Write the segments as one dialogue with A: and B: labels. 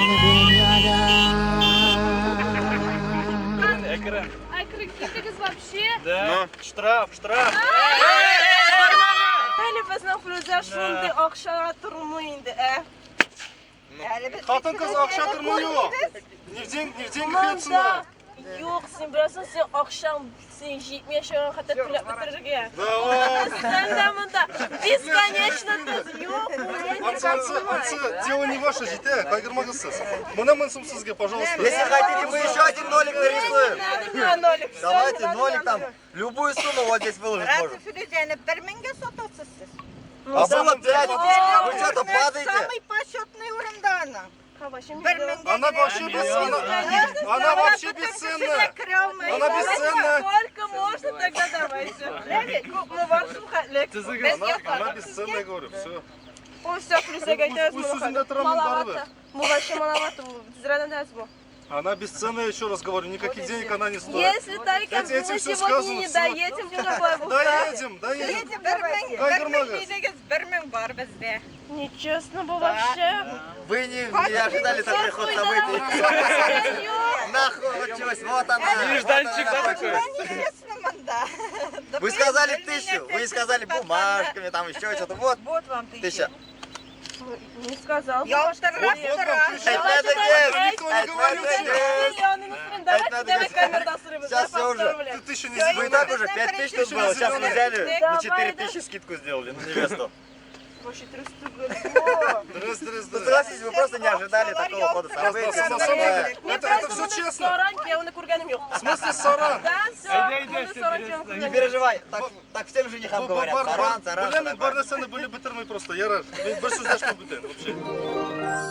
A: Дөньяда.
B: Әкрен.
C: Әкрен китегез вообще.
B: Да. Штраф, штраф.
D: Әле безнең Флүзә шундый акчага тормый инде, ә?
E: Хатын-кыз акча тормый юк. Не в день, не в деньгах её цена.
D: Юк, син беләсең, син акчаң син җитми яшәгән хәтта түләп бетерергә.
E: Да ладно.
D: Син дә монда бесконечно тоз. Юк,
E: Ансы, ансы, ансы, дело не ваше, җитә, кайгырмагыз сез. Менә мең сум сезгә, пожалуйста.
F: Если хотите, мы еще один нолик нарисуем.
D: Надо нолик. Всё,
F: Давайте
D: не надо
F: нолик там.
D: нолик.
F: Любую сумму вот здесь выложить
G: Разве
F: можем.
G: Флүзәне бер меңгә сатасыз сез?
F: А было 5. Вы что-то падаете?
G: Самый почетный урында аның. Бер меңгә
E: Она вообще бесценна. Она вообще бесценна. Она бесценна.
D: Сколько можно тогда давайте. Күпме бар шул хәтлек.
E: Она, она бесценная, говорю, все.
D: Ул все Флүзәгә әйтәбез
E: Үз
D: моны.
E: сүзендә торам мин барыбер.
D: Бу вообще маловато, бу тизрәдән дә бу.
E: Она бесценная, еще раз говорю, никаких денег она не стоит.
D: Если только
E: Этим
D: мы
E: всё
D: сегодня
E: сказано,
D: не
E: всё.
D: доедем, то бабушка.
E: Доедем, доедем.
G: Бер мең, бер мең
E: Кайгырмагыз.
G: дидегез, бер мең бар бездә.
D: Нечестно бу вообще.
F: Вы не ожидали такой ход событий. Нахуй, вот она.
B: Нежданчик,
F: вот
B: да,
F: она
B: такой?
G: Нечестно монда.
F: Вы сказали 1000, вы сказали бумажками, там еще что-то. Вот,
G: Вот вам
F: 1000.
D: Не сказал.
G: Ялтырап
E: Вот вам
G: тора.
E: тысяча.
F: Это надо
E: Никто не говорил тебе.
D: Давайте, давай камеру срывы.
F: Сейчас всё уже.
E: Ты тысячу не
F: Вы и
E: зеленая.
F: так уже 5000 тут было, сейчас мы взяли, на
D: Давай,
F: 4000 скидку сделали на невесту.
D: Вообще трус түгел.
E: Дрес, дрес,
F: Ну
E: дрес.
F: согласитесь, вы просто не ожидали такого хода событий.
E: На самом деле, это все честно.
D: Саран кияүне күргәнем юк.
E: В смысле саран?
D: Да, все.
B: Әйдә, әйдә,
D: Моны
B: все,
D: саран
B: дөрес,
D: кияүне
F: Не
D: күргәнем юк.
F: переживай, так всем женихам говорят. Саран, саран,
E: Беләм, бар
F: саран.
E: нәрсәне белеп бетерми просто. Ярар. Мин бер сүз дәшмим бүтән вообще.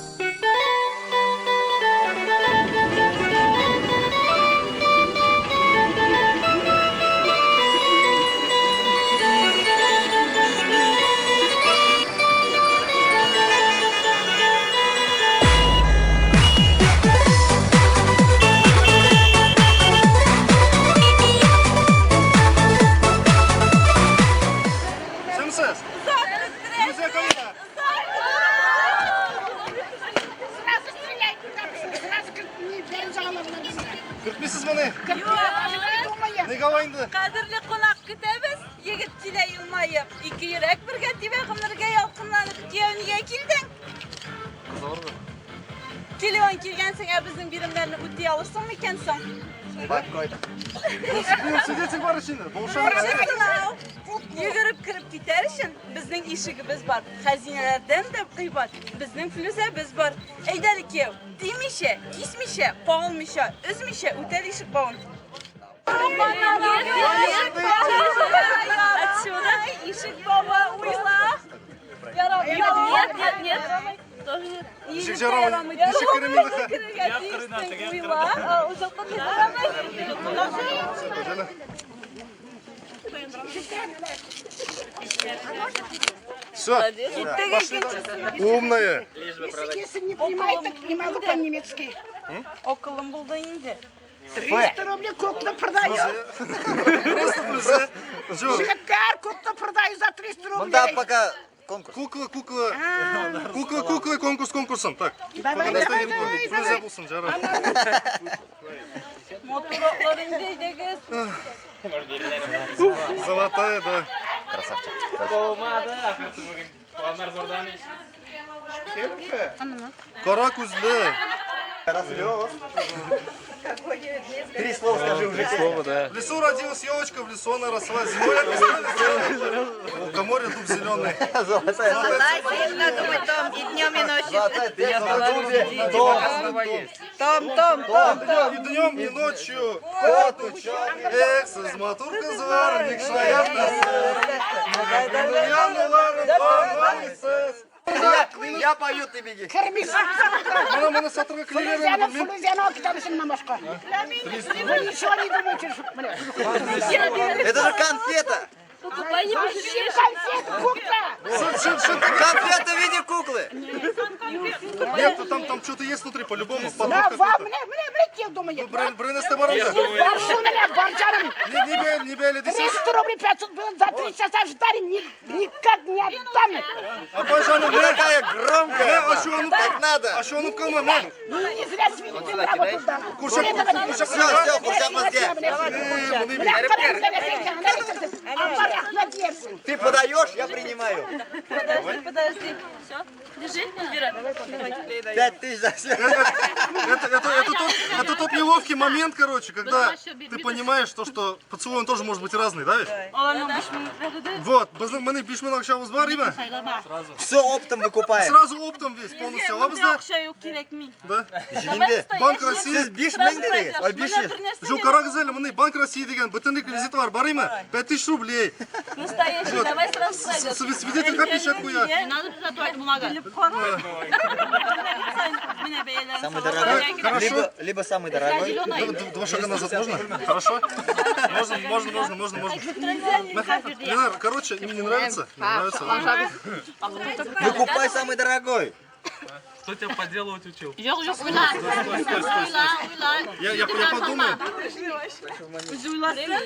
E: Симсез. Флүзә кайда?
H: Сразу стреляйте, там, сразу не бензоловна.
E: Кертмисез моны? Нигә алай инде?
D: Кадерле кунак көтәбез, егет килә елмаеп. Ике йөрәк бергә тибә гомергә ялкынланып кияү нигә килдең? Килүен килгәнсең, ә безнең биремнәрне үти алырсың микән соң?
F: Спокойно.
E: Мин свидетель бар эчендә. Булышам.
D: Сынау. Йөгереп кереп китәр өчен безнең ишегебез бар. Хәзинәләрдән дә кыйбат. Безнең Флүзәбез бар. Әйдә әле кияү, тимичә, кисмичә, кагылмыйча, өзмичә үтәр ишек бавын. Отсюда ишек бавы уйла. Нет, нет, нет. Тоже нет.
E: Ишек жарамый. Ишек керми инде.
D: Керергә тиешсең, уйла. Узактан ярамый.
E: Җәлә. Все. Пошли. Умная.
H: Если не понимает, так не могу по-немецки.
D: Акылым булды инде.
H: 300 рублей кукла продаю.
E: Просто Флүзә. Жо.
H: Егетләр, кукла продаю за 300
F: Монда
H: рублей.
F: пока конкурс.
E: Кукла, кукла. Кукла, кукла, конкурс конкурсом. Так.
H: Давай,
E: Пока
H: давай,
E: настояние
H: давай,
E: будет. Флүзә
H: давай.
E: булсын, жарар.
D: Матураклар инде әйдәгез.
E: Золотая, да.
F: Красавчик.
B: Булмады, ахырсы бүген. Планнар зурдан ич.
E: Кара күзле.
F: Три слова скажи уже.
B: Слово, да.
E: В лесу родилась елочка, в лесу она росла. Зимой описали. Лукоморье дуб зеленый.
F: Золотая.
G: Надумай, Том, и днем, и ночью.
F: Золотая песня. Дом.
G: Том, Том, Том.
E: И днем, и ночью.
F: Кот ученый.
E: Эх, сез матур кызлар, ник шаяртасыз. Дөньяларым аңлайсыз.
F: Я пою, ты беги.
E: Менә моны сатырга килгән
H: Флүзәне, Флүзәне алып китәбез моннан башка. Вы ничего не думаете, что- менә.
F: Это же конфета.
C: Покупай, не пожалеешь.
H: Конфет, кукла!
F: Конфеты в виде куклы.
E: Нет, там что-то есть внутри, по-любому.
H: Да,
E: Подвох
H: вам,
E: какой-то.
H: мне, мне, мне кем думает.
E: Бер нәрсә бар анда.
H: Бар шул менә, бар җаным.
E: Не бәйле дисез.
H: 300 рублей 500 было, за 3 часа ждали, никак не отдам.
E: Апа җаным,
F: Ты такая громкая.
E: ачуанып
F: Так надо.
E: Ачуанып калма, мә.
H: Ну, не зря свидетель работу сдала.
E: Курчак, курчак.
F: Все, все, курчак безгә. Ты подаешь, я принимаю.
D: Подожди, подожди. Все, держи, Эльвира. Давай.
F: 5000 за все.
E: Это тот неловкий момент, короче, когда ты понимаешь то, что поцелуй он тоже может быть разный, да ведь? Вот, безнең менә 5000 акчабыз бар, име?
F: Все оптом выкупаем.
E: Сразу оптом весь, полностью алабыз да.
D: Акча юк кирәкми.
E: Да.
F: Җилинде.
E: Банк России.
F: Сез 5000 дидегез. Ой, 500.
E: Юк, карагыз әле, моны Банк России дигән бөтен реквизитлар бар име? 5000 рублей.
D: Настоящий, давай сразу сойдет.
E: Свидетель печать куя.
D: Надо татуать бумага. Белеп кара. Менә бәяләрен
F: Самый
D: салып
F: дорогой.
E: Хорошо.
F: Либо самый дорогой.
E: Два шага назад можно? Хорошо? Можно, можно, можно, можно, можно. Ленар, короче, им не нравится? Не нравится.
F: Выкупай самый дорогой.
B: Кто тебя поделывать учил?
C: Юк, юк, уйла. Уйла, уйла.
E: Я подумаю.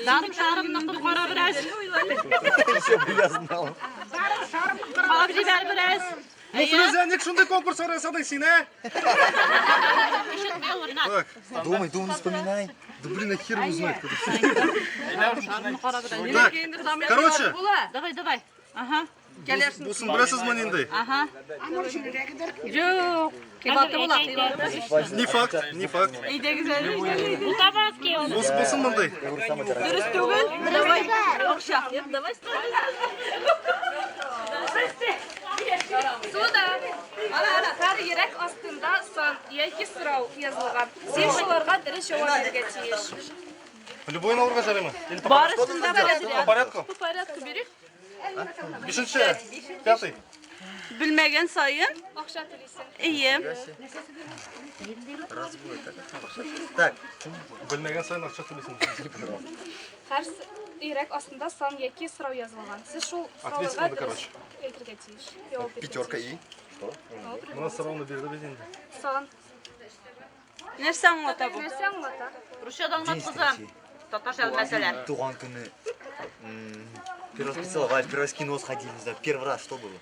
C: Дарым шарымны кара бераз.
F: Еще бы я знал.
C: Алып җибәр бераз.
E: Ну, Флюзә, ник шундый конкурс ясадың син, ә? Так,
F: Думай, думай, вспоминай.
E: да блин, а хер его знает.
C: Так,
E: короче.
C: Давай, давай. Ага.
E: Бусын беләсезме нинди?
C: Ага. Юк.
D: Кыйбаты була.
E: Не факт, не факт.
D: Әйдәгез әле.
C: Бутабаз ки ул.
E: Бусын мондый.
F: Самый дорогой.
D: Дөрес түгел. Давай. Акча. Давай сразу.
C: Суда. Ана, ана, һәр йөрәк астында сан яки сорау язылган. Син шуларга дөрес җавап бирергә тиеш.
E: Любой алырга ярыймы? Или по
D: Барысын да
E: По порядку?
C: По порядку бирик.
E: Бишенче, пятый.
D: Белмәгән саен,
C: Акча түлисең.
D: әйе.
F: Так,
E: Белмәгән саен акча түлисең.
C: Һәр йөрәк астында сан яки сорау язылган. Сез шул
E: Ответь
C: сорауларга
E: надо,
C: дөрес
E: короче.
C: әйтергә тиеш. Җавап бирергә
F: пятерка
C: тиеш.
F: и.
E: Мына сорауны бирде бит инде.
C: Сан.
D: Нәрсә аңлата бу?
C: Нәрсә аңлата?
D: Русчада аңлат, кызым. Татарча мәсәлән.
F: Туган көне. Первый раз поцеловались, первый раз в кино сходили, не знаю, первый раз что было?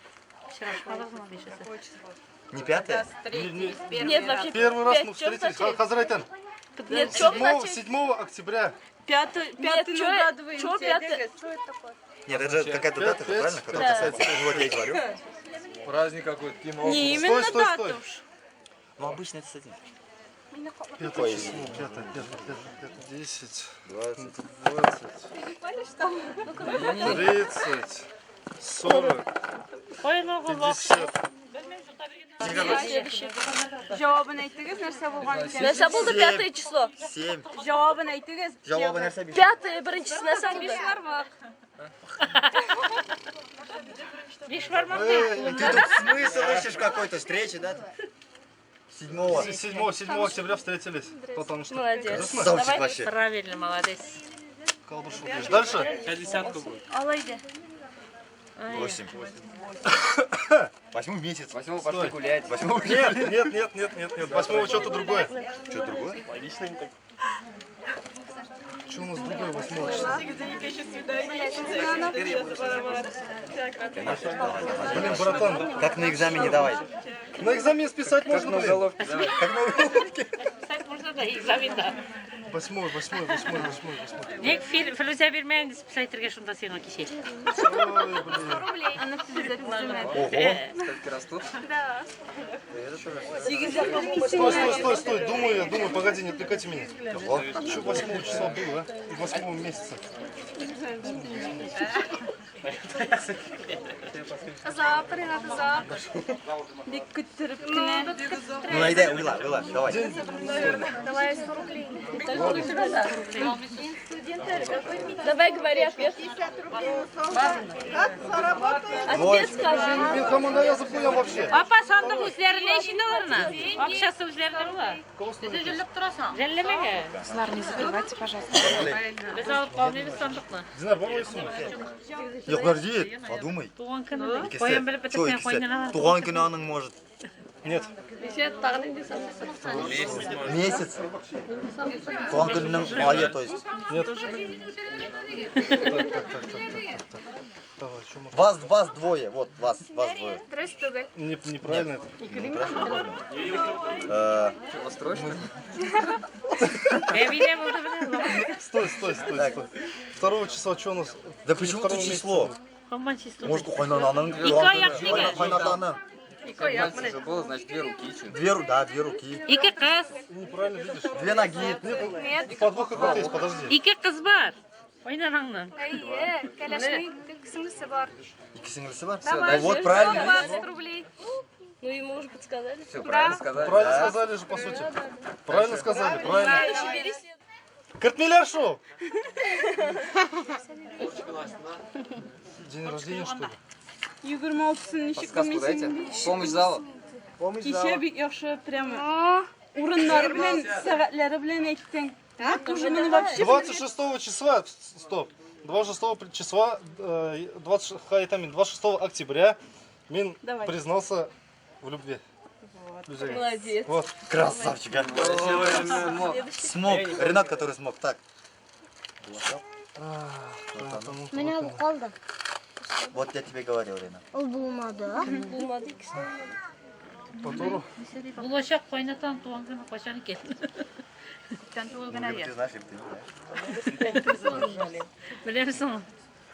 F: Не пятое?
D: Нет, вообще.
E: Первый раз мы встретились. Хәзер әйтәм.
D: Нет, чё
E: 7 октября.
D: Пятый, пятый угадываем. Чё пятый?
F: Нет, это же какая-то дата,
E: Пять,
F: правильно? Которая касается. Ну, вот я и говорю.
B: Праздник какой-то, кино.
D: Не именно
E: Стой, стой,
D: дату.
E: стой.
F: Ну, обычно это с этим.
E: Пятое число, пятое, пятое, пятое, пятое, 10,
F: 20.
E: 20, 30, 40, 50.
D: Җавабын әйтегез, нәрсә булган икән? Нәрсә булды пятое число?
F: 7.
D: Җавабын әйтегез.
F: Җавабы нәрсә биш?
D: Пятое беренчесе нәрсә булды?
C: Биш бармак.
F: Ты тут смысл ищешь какой-то встречи, да? 7-го.
E: 7 октября встретились. Потому что.
D: Молодец.
F: Красавчик вообще.
C: Правильно, молодец.
E: Колбашу бьешь. Дальше?
B: Сейчас десятку будет.
D: Алай да.
F: 8. Восьмой месяц.
B: Восьмого пошли гулять.
F: Восьмой
E: Нет, нет, нет, нет, нет, нет. Восьмого что-то другое.
F: Что, другое?
E: Что у нас другое восьмого числа? Блин, братан,
F: Как на экзамене давай.
E: на экзамене списать можно, блин.
F: Как на уголовке.
A: Писать можно да, экзаменда.
E: Восьмой, восьмой, восьмой, восьмой, восьмой.
A: Ник Филүзә бирмәгән списать итәргә шунда сиңа кичә.
E: Ой, блин.
D: Аны Филүзә төземәде.
F: Ого.
B: Сколько растут?
E: Стой, стой, стой, стой, думаю я, думаю, погоди, не отвлекайте меня.
F: Ого.
E: Что 8 числа было, а? 8 месяца.
C: Озак, Ренат, озак.
D: Бик көттереп кенә.
F: Ну, найдай, уйла, уйла, давай.
C: Давай 100 рублей. Давай говори ответ.
G: Как заработаешь?
C: Ответ скажи.
E: Мин команда язып куям вообще.
A: Апа сандык үзләренә эчендә аларны. Акчасы үзләрендә була.
E: Сез
A: торасың. Жәлләмәгә.
I: Кызлар, не закрывайте, пожалуйста.
A: Без алып калмыйбыз сандыкны.
E: Динар, бармы сумма?
F: Юк, подожди, подумай.
A: Туган көне.
F: Икесе.
A: Каян белеп
F: Чё,
A: бетерсәң
F: икесе?
A: кайнана.
F: Туган көне аның может.
E: Нет.
F: Месяц. Туган көненең ае, то есть.
E: Нет. Так, так, так, так, так, так. Давай, что можно?
F: Вас двое, вот, вас двое.
C: Дөрес түгел.
E: Не, неправильно это.
F: Э,
A: Бәбилә булды менә.
E: Стой, стой, стой,
F: Так.
E: стой. Второго числа что у нас?
F: Да почему
E: Второго
F: тут
E: месяца
F: число?
E: будет.
A: Хаман число.
F: Может, у кайнананың
A: Ике аяк нигә?
F: кайнатаның.
B: Пальцы же было, значит, две руки. чё.
F: Две, да, две руки.
A: Ике кыз,
E: Неправильно видишь.
F: Две ноги.
C: Нет.
E: Подвох какой-то есть, подожди.
A: ике кыз бар. Кайнанаңның.
C: Әйе, кәләшнең сеңлесе бар.
F: Ике сеңлесе бар.
C: Давай.
F: Ну вот правильно.
C: 120 рублей.
D: Ну, ему уже подсказали.
B: Все, правильно сказали.
E: Правильно сказали же, по сути. Правильно сказали, правильно.
D: Бери следующий.
E: Кертмиләр шул. День рождения, что ли?
D: 26-сын ничек
B: Подсказку дайте.
D: белмисең?
B: Помощь зала.
D: Кичә бик яхшы прямо урыннары белән, сәгатьләре белән әйттең. Вот уже моны вообще
E: 26 числа, стоп, 26 числа, 20, хай там, 26 октября Мин
D: Давай.
E: признался в любви. Людей.
D: Молодец.
E: Вот.
F: Красавчик, а.
B: Смог.
F: Смог. Ренат, который смог. Так.
G: Менә бу калды.
F: Вот я тебе говорил, Ренат.
G: Ул булмады.
D: Булмады икесе.
E: Котору.
A: Булачак кайнатаң туган көне кайчан икән?
F: Либо ты знаешь, либо ты не знаешь.
A: Беләсең.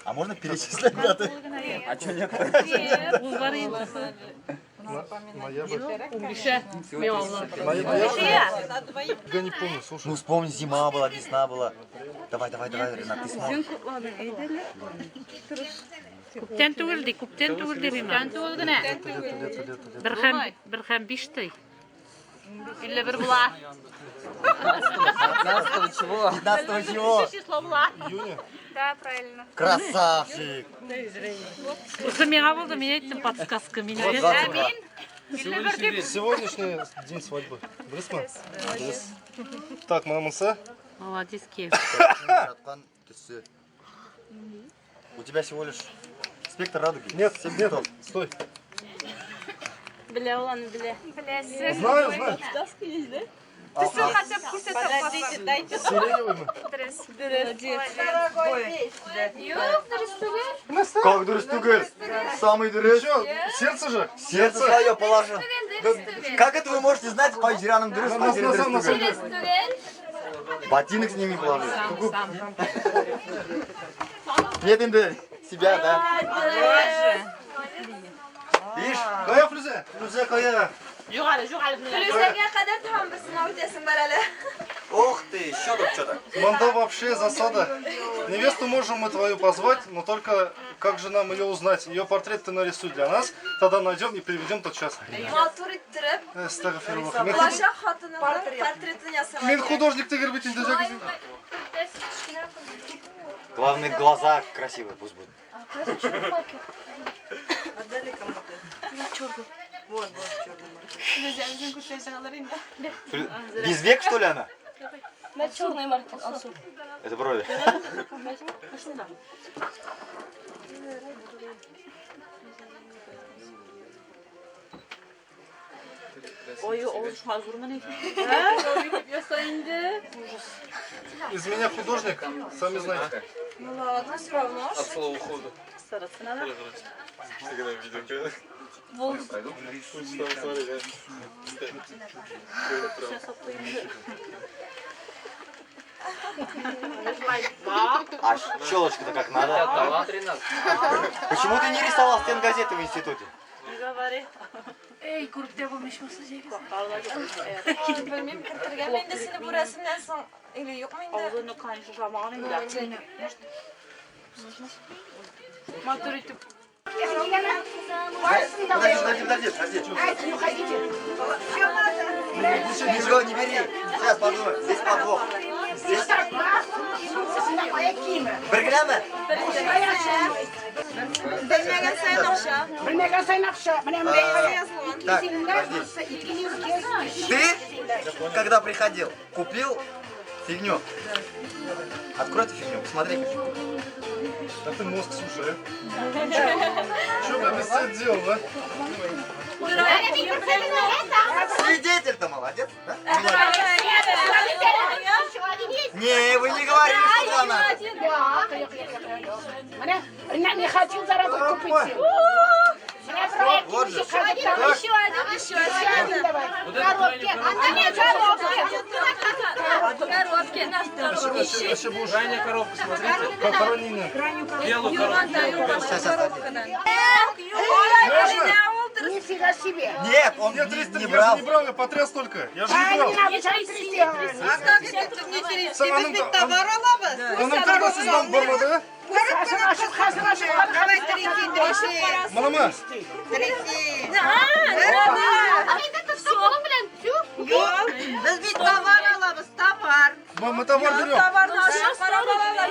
F: А можно перечислять даты?
B: А что нет?
A: Ул бар инде.
E: Ноябрь.
A: Унбише. Мин аңладым.
E: Ноябрь. Я не помню, слушай.
F: Ну вспомни, зима была, весна была. Давай, давай, давай, Ренат, ты сможешь.
D: Үзең котладың, әйдә.
A: Күптән түгел ди, күптән түгел ди Ренат.
C: Түгел генә.
E: Лето, лето, лето, лето.
A: Бер һәм бер һәм биш ди.
C: 51 була.
B: 15 чего?
F: 15 чего?
C: Число була.
E: Июня.
C: Да, правильно.
F: Красавчик.
A: Бусы миңа булды, мин әйттем подсказка. Мин
F: Вот 22.
E: Сегодняшний день свадьбы. Дөресме? Дөрес. Так, менә монысы.
A: Молодец, Киев.
F: Яраткан төсе. У тебя всего лишь спектр радуги.
E: Нет,
F: Семь
E: нет,
F: цветов.
E: стой.
D: Белә ул аны белә.
C: Беләсең.
E: Знаю, знаю.
D: Подсказка есть, да?
C: Төсен хотя бы күрсәтә аласың.
E: Сиреневый мы.
C: Дөрес.
D: Дөрес.
C: Юк, дөрес түгел.
F: Как дөрес түгел? Самый дөрес.
E: Чё, сердце же?
F: Сердце свое положил.
C: Дөрес түгел.
F: Как это вы можете знать, кай җире аның дөрес, кай җире дөрес
E: На- на-
F: түгел?
C: Дөрес түгел.
F: Ботинок с ними положил. Нет, инде себя, да? Видишь?
E: Кая, Флюзә? Флюзә, кая?
D: Флүзәгә кадәр тагын бер сынау үтәсең бар әле.
F: Ох ты, еще тут что-то.
E: Манда вообще засада. Невесту можем мы твою позвать, но только как же нам ее узнать? Ее портрет ты нарисуй для нас, тогда найдем и переведем тот час.
D: Матур иттереп,
E: Әстәгъфируллаһ. Мин
D: булачак хатыныңның портретын ясарга.
E: Мин художник түгел бит инде, җәгез.
F: Главное, глаза красивые пусть будут. Без век, что ли, она?
D: Черный маркер. Алсу.
F: Это брови.
A: Ой, ул хазурмы
D: Яса инде.
E: Из меня художник, сами знаете.
D: Ну ладно, все равно.
B: От слова ухода.
F: А щелочка-то как надо.
B: Талант, Ренат.
F: Почему ты не рисовал стенгазеты в институте?
A: Эй, күреп тә булмыйш булса җәгез.
D: Белмим, кертергәнме инде сине бу рәсемнән соң или юкмы инде?
A: Авызны конечно шамаган инде.
D: Матур итеп.
F: Подожди, подожди, подожди, подожди.
G: Не уходите.
F: Ничего не бери. Сейчас подумай. Здесь подвох. Бер генәме?
D: Белмәгән саен акча.
H: Белмәгән саен акча. Менә
F: А, Так, подожди. Ты, когда приходил, купил фигню. Открой эту фигню, посмотри.
E: Да ты мозг слушай, а. Что бы я без тебя делал, а?
F: Свидетель-то молодец, да? Не, вы не говорили, что два надо.
H: Менә не хочу дорогой купить.
F: Вот же.
H: Еще
C: один, еще один.
H: Давай.
C: Коробки. Коробки.
E: Вообще будешь
B: Крайняя коробка, смотрите.
E: похоронение.
B: Белую коробку.
F: Сейчас, сейчас,
E: Можно?
H: Нифига себе.
F: Нет, он
E: Я
F: не,
E: 300
F: не
E: я
F: брал.
E: же не брал, я потряс только. Я же не
H: Ай,
E: брал.
H: не надо, сейчас трясти.
D: А как это не трясти?
E: Сам
D: Без бит товар алабыз.
E: Аның торбасыннан бармады, а?
H: Хәзер ачып, хәзер ачып.
G: Давай тряси, тряси.
E: Малама.
G: Тряси.
D: Юк,
G: Без бит товар алабыз, товар.
E: Мы товар берем.
D: Товарны ачып карап алалар.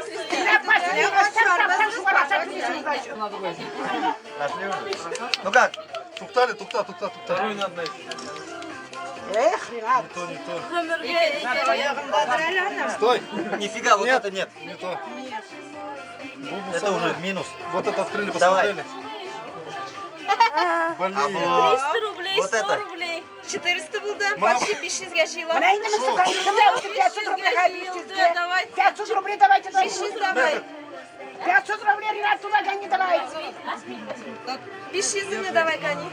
F: Нашли уже? Ну как?
E: Туктали, тукта, тукта, тукта.
B: Вторую надо найти.
H: Эх, Ренат.
E: Не то, не то.
G: Аягымдадыр.
E: Стой.
F: Нифига, вот
E: Нет.
F: это нет.
E: Не то. Бубу
F: Это
E: сама.
F: уже минус.
E: Вот это открыли,
F: Давай.
E: посмотрели. Блин.
F: А вот.
D: 300 рублей,
F: Вот
D: 100
F: это.
D: рублей. 400 булды,
E: Мама.
D: почти 500 гә җыела.
H: Менә инде 500 рублей,
D: Давай.
H: 500 рублей давайте, давайте.
D: 500 давай.
H: 500 рублей, Ренат, туда гони, давай.
D: 500 не давай, гони.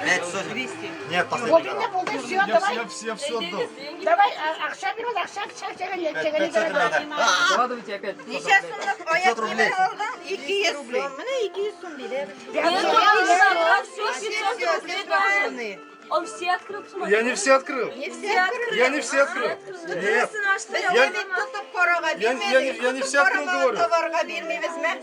F: 5 сотен. Нет,
H: Булды
F: последний.
H: инде, булды, все,
E: Я,
H: давай.
E: я, я все отдал.
H: Давай, акча бирмәс, акча, акча, чәгән, чәгән,
F: 5 сотен надо.
B: Складывайте опять.
G: Ничә сумлык аяк
F: 500 рублей.
G: киеме алдың? 200 сум. Менә 200 сум бирәбез.
D: Все, 500 рублей должен. Он все открыл, посмотри.
E: Я не все открыл.
G: Не все открыл.
E: Я не все открыл. Нет.
G: Я тотып карарга бирмәдек.
E: Я не все открыл, говорю.
G: Товарга бирмибезме?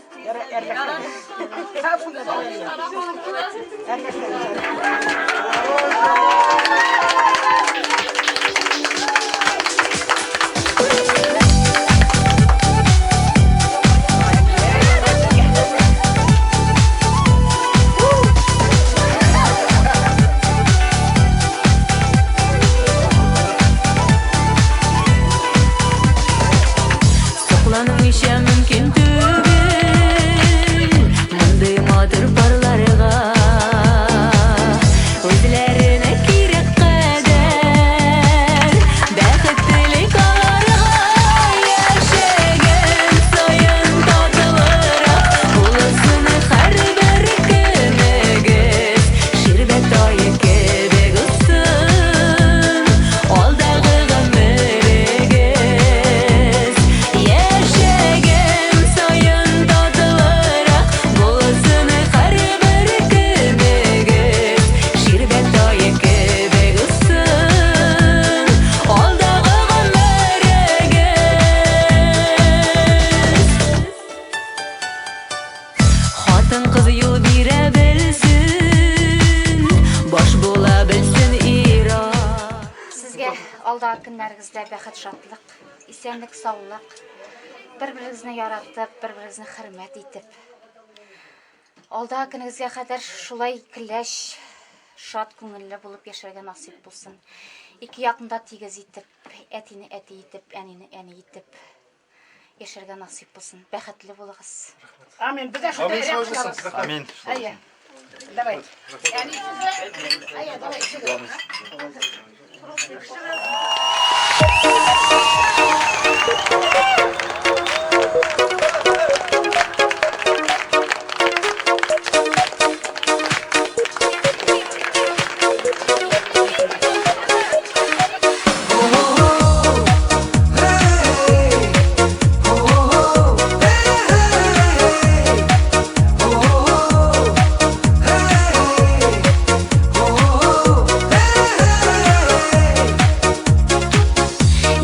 A: Сокланмыйча мөмкин түгел мондый матур парларга. Үзләренә кирәк кадәр бәхет телик аларга. Яшәгән саен татлырак булсын һәрбер көнегез. Ширбәт ае кебек узсын алдагы гомерегез. Яшәгән саен татлырак булсын һәрбер көнегез. Ширбәт ае кебек узсын алдагы гомерегез. Хатын-кыз юл бирә белсен, баш була белсен ир-ат.
J: Сезгә алдагы көннәрегездә бәхет, шатлык, исәнлек, саулык, бер-берегезне яратып, бер-берегезне хөрмәт итеп. Алдагы көнегезгә кадәр шулай көләч, шат күңелле булып яшәргә насыйп булсын. Ике якны да тигез итеп, әтине әти итеп, әнине әни итеп яшәргә насыйп булсын. Бәхетле булыгыз.
H: Амин. Безгә шунда
E: Амин,
H: өрәк
E: шулай булсын.
H: кылабыз.
F: Амин.
H: Әйе. Давай. Әни сүзе. Әйе, давай. Сүзе.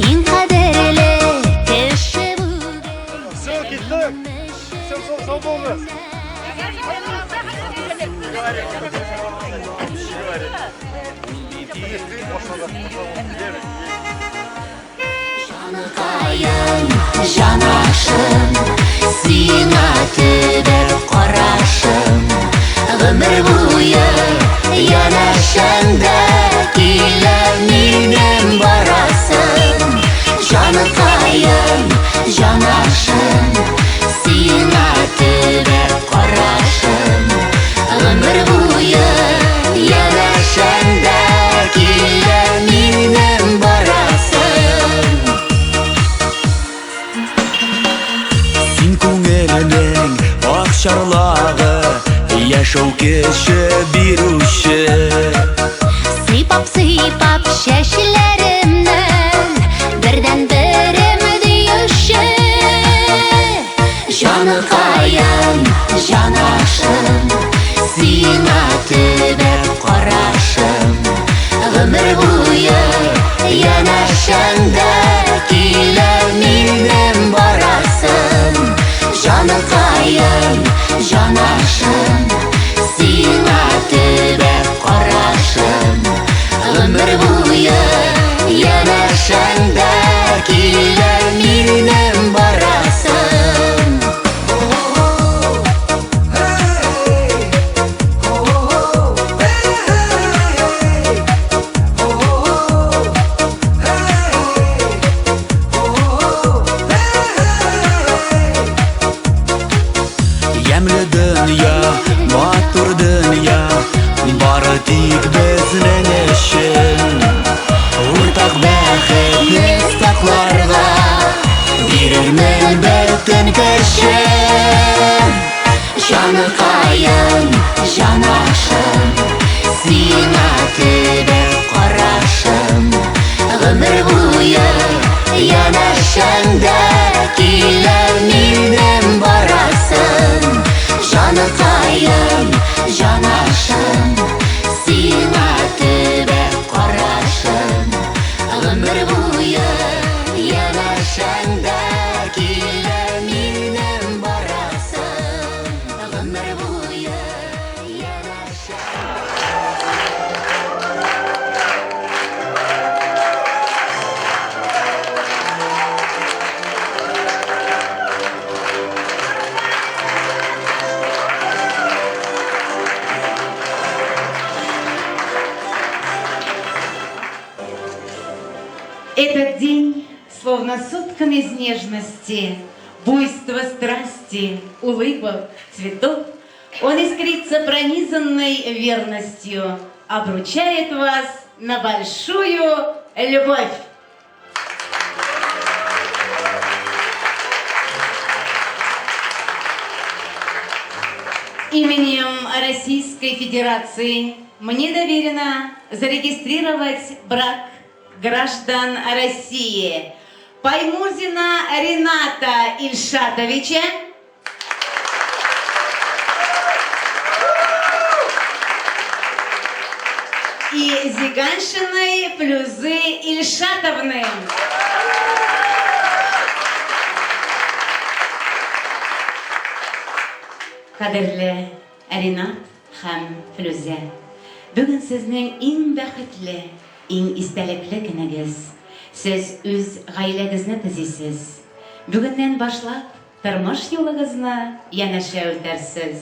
J: Иң кадерле кеше бүген.
E: Все, киттек. Всем сау булыгыз.
K: Җаныкаем, җанашым, сиңа төбәп карашым, гомер буе янәшәңдә килә минем барасым. Җаныкаем, җанашым, сиңа төбәп карашым, гомер буе янәшәңдә килә минем барасым.
L: Син күңелнең ак чарлагы, яшәү көче бирүче.
K: Сыйпап-сыйпап чәчләремнән бердән-берем диюче. Җаныкаем, җанашым, сиңа төбәп карашым, гомер буе янәшәңдә килә минем барасым. Җаныкаем, җанашым, сиңа төбәп карашым, гомер буе янәшәңдә килә минем барасым.
L: Ямьле дөнья, матур дөнья, бары тик безнең өчен. Уртак бәхетне сакларга бирермен бөтен көчем.
K: Җаныкаем, җанашым, сиңа төбәп карашым, гомер буе янәшәңдә килә минем барасым. Җаныкаем, җанашым, сиңа төбәп карашым, гомер буе янәшәңдә килә минем барасым. Гомер буе янәшәңдә.
M: Этот день, словно соткан из нежности, буйства страсти, улыбок, цветов, он искрится пронизанной верностью, обручает вас на большую любовь. Именем Российской Федерации мне доверено зарегистрировать брак граждан России Паймурзина Рената Ильшатовича и Зиганшиной Флюзы Ильшатовны. Кадерле Ренат һәм Флюзә, бүген сезнең иң бәхетле, иң истәлекле көнегез. Сез үз гаиләгезне төзисез. Бүгеннән башлап, тормыш юлыгызны янәшә үтәрсез.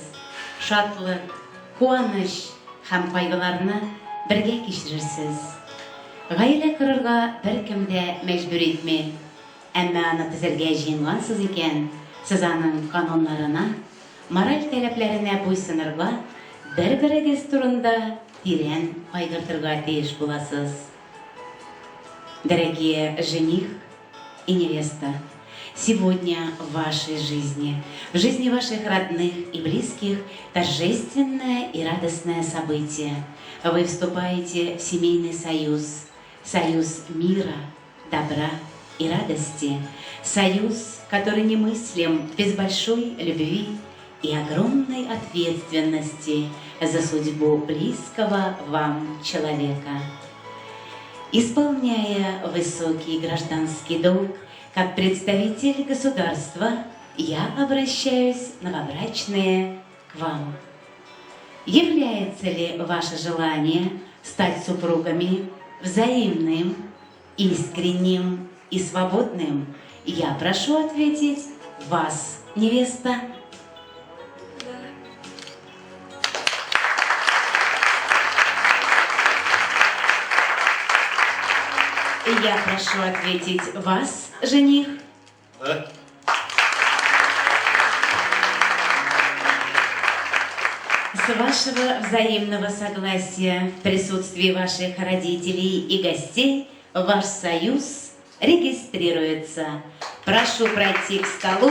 M: Шатлык, куаныч һәм кайгыларны бергә кичерерсез. Гаилә корырга беркем дә мәҗбүр итми. Әмма аны төзергә җыенгансыз икән, сез аның кануннарына, мораль таләпләренә буйсынырга, бер-берегез турында тирән кайгыртырга тиеш буласыз. Дорогие жених и невеста, сегодня в вашей жизни, в жизни ваших родных и близких торжественное и радостное событие. Вы вступаете в семейный союз, союз мира, добра и радости, союз, который немыслим без большой любви и огромной ответственности за судьбу близкого вам человека. Исполняя высокий гражданский долг как представитель государства, я обращаюсь, новобрачные, к вам. Является ли ваше желание стать супругами взаимным, искренним и свободным? Я прошу ответить вас, невеста. Я прошу ответить вас, жених.
E: Да.
M: С вашего взаимного согласия в присутствии ваших родителей и гостей ваш союз регистрируется. Прошу пройти к столу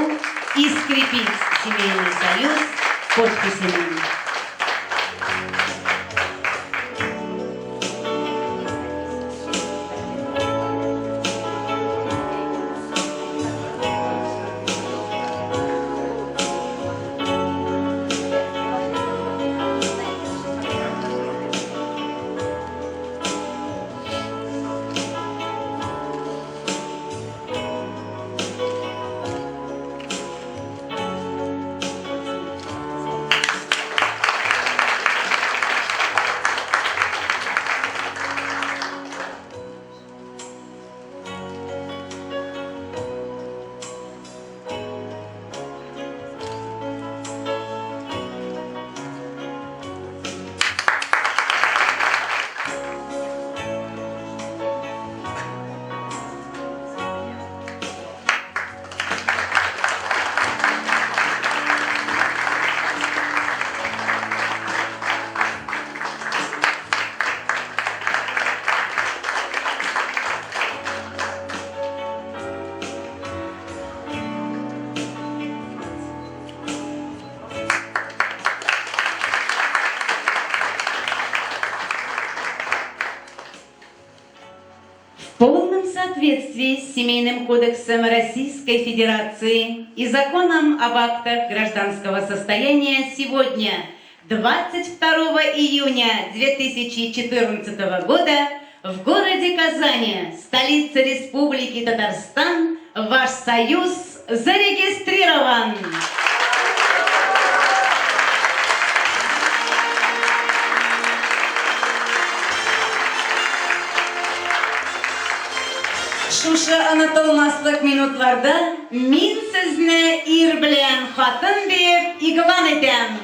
M: и скрепить семейный союз подписями. В полном соответствии с Семейным кодексом Российской Федерации и законом об актах гражданского состояния сегодня, 22 июня 2014 года, в городе Казани, столице Республики Татарстан, ваш союз зарегистрирован. Шушы онытылмаслык минутларда мин сезне ир белән хатын диеп игълан итәм.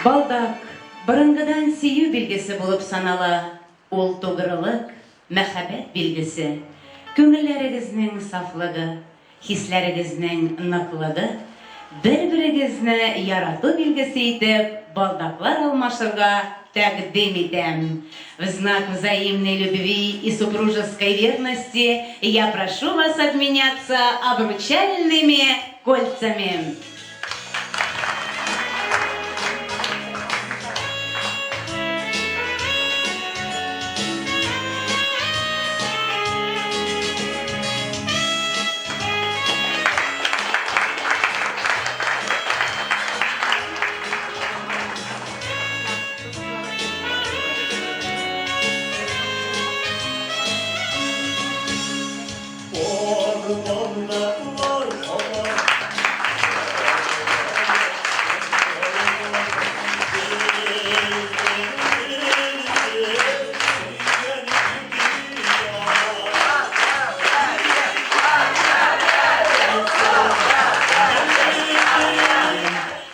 M: Балдак борынгыдан сөю билгесе булып санала. Ул тугрылык, мәхәббәт билгесе, күңелләрегезнең сафлыгы, Хисләрегезнең ныклыгы, бер-берегезне ярату билгесе итеп балдаклар алмашырга тәкъдим итәм. В знак взаимной любви и супружеской верности я прошу вас обменяться обручальными кольцами.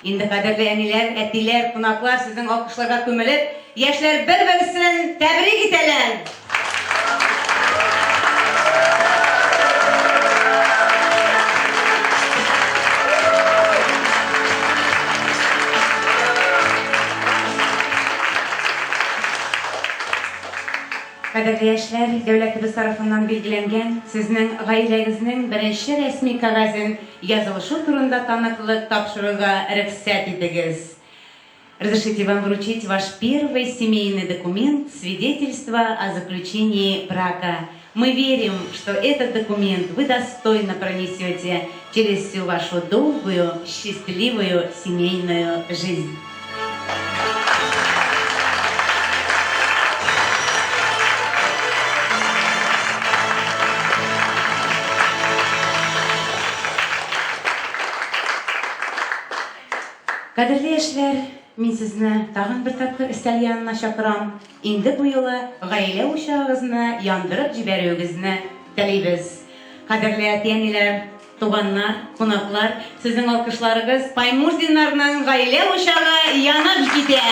M: Инде кадерле әниләр, әтиләр, кунаклар сезнең алкышларга күмелеп, яшьләр бер-берсен тәбрик итәләр. Кадерле яшьләр, дәүләтебез тарафыннан билгеләнгән сезнең гаиләгезнең беренче рәсми кәгазен язылышу турында таныклык тапшыруга рөхсәт итегез. Разрешите вам вручить ваш первый семейный документ свидетельство о заключении брака. Мы верим, что этот документ вы достойно пронесете через всю вашу долгую, счастливую семейную жизнь. Кадерле яшьләр, мин сезне тагын бер тапкыр өстәл янына чакырам. Инде бу юлы гаилә учагыгызны яндырып җибәрүегезне телибез. Кадерле әти-әниләр, туганнар, кунаклар, сезнең алкышларыгыз Паймурзиннарның гаилә учагы янып китә!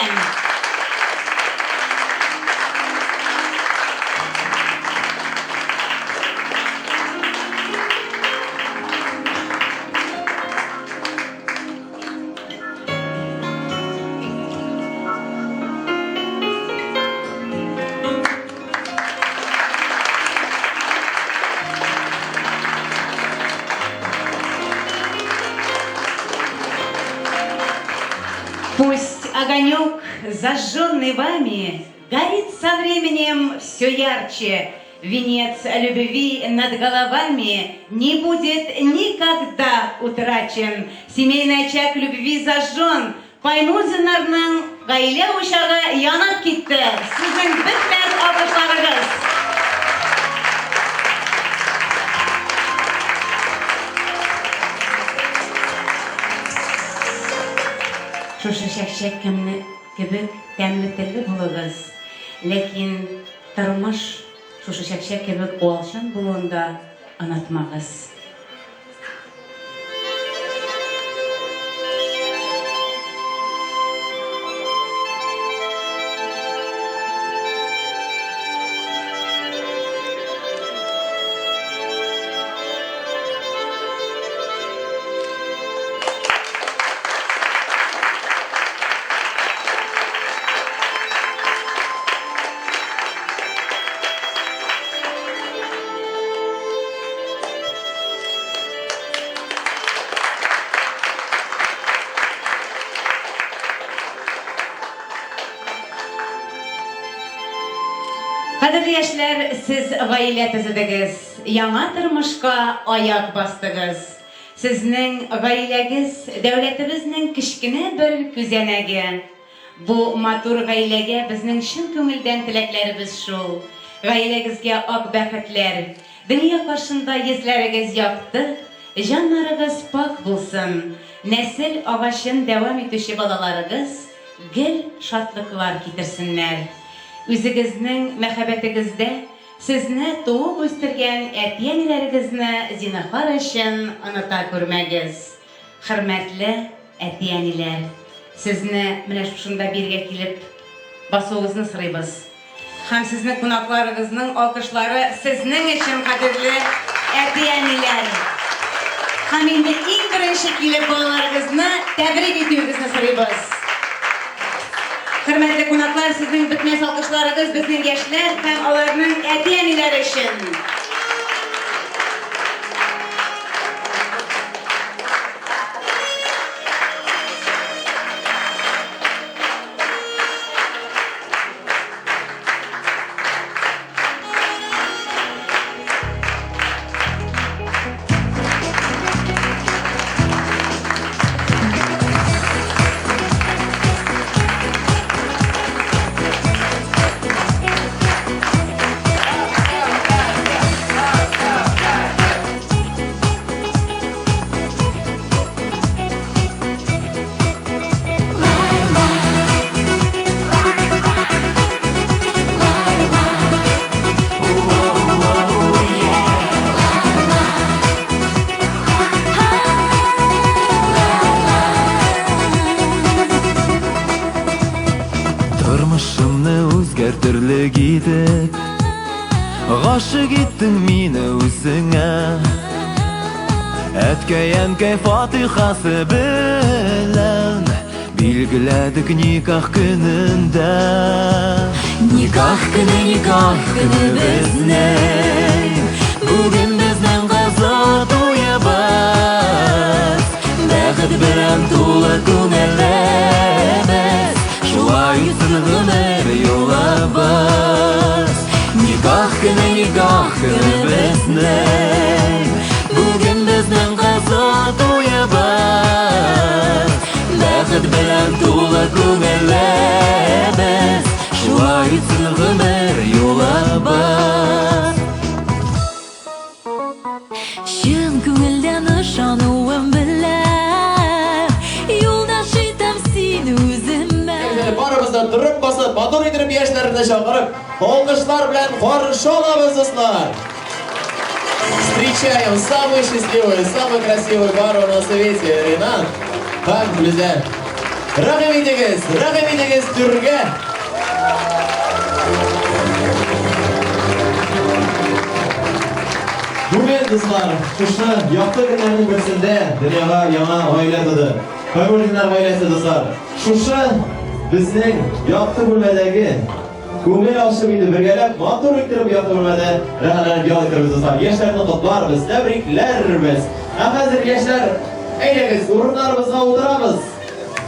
M: Пусть огонек, зажженный вами, горит со временем все ярче. Венец любви над головами не будет никогда утрачен. Семейный очаг любви зажжен. Паймурзиннарның гаилә учагы янып китте. Сезнең бетмәс алкышларыгыз. Шушы чәкчәк кемне кебек тәмле телле булыгыз. Ләкин тормыш шушы чәкчәк кебек уалчан булуын да онытмагыз. Кадерле яшьләр, сез гаилә төзедегез, яңа тормышка аяк бастыгыз. Сезнең гаиләгез, дәүләтебезнең кечкенә бер күзәнәге. Бу матур гаиләгә безнең чын күңелдән теләкләребез шул, гаиләгезгә ак бәхетләр, дөнья каршында йөзләрегез якты, җаннарыгыз пакь булсын, нәсел агачын дәвам итүче балаларыгыз гел шатлыклар китерсеннәр. Үзегезнең мәхәббәтегездә сезне туып үстергән әти-әниләрегезне зинһар өчен оныта күрмәгез. Хөрмәтле әти-әниләр, сезне менә шушында бирегә килеп басуыгызны сорыйбыз. Һәм сезнең кунакларыгызның алкышлары сезнең өчен, кадерле әти-әниләр. Һәм инде иң беренче килеп балаларыгызны тәбрик итүегезне сорыйбыз. Хөрмәтле кунаклар, сезнең бетмәс алкышларыгыз безнең яшьләр һәм аларның әти-әниләре өчен.
L: Тормышымны үзгәртерлек итеп Гашык иттең мине үзеңә Әткәй-әнкәй фатихасы белән Билгеләдек никах көнендә Никах көне, никах көне безнең Бүген безнең кызыл туебыз Бәхет белән тулы күңелебез Шулай үтсен гомер юлыбыз Никах көне, никах көне безнең Бүген безнең кызыл туебыз Бәхет белән тулы күңелебез Шулай үтсен гомер юлыбыз
K: Чын күңелдән ышануым белән Юлдаш итәм
N: да торып басып, матур итеп яшьләрне чакырып, алкышлар белән каршы алабыз, дуслар. Встречаем самую счастливую, самую красивую пару на свете, Ренат һәм Флүзә. Рәхим итегез, рәхим итегез түргә. Бүген, дуслар, шушы якты көннәрнең берсендә дөньяга яңа гаилә туды. Хәйруллиннар гаиләсе, дуслар. Шушы безнең якты бүлмәдәге күңел ачып инде бергәләп матур иттереп якты бүлмәдә рәхәтләнеп ял итербез, дуслар. Яшьләрне котларбыз, тәбрикләрбез. Ә хәзер, яшьләр, әйдәгез, урыннарыбызга утырабыз.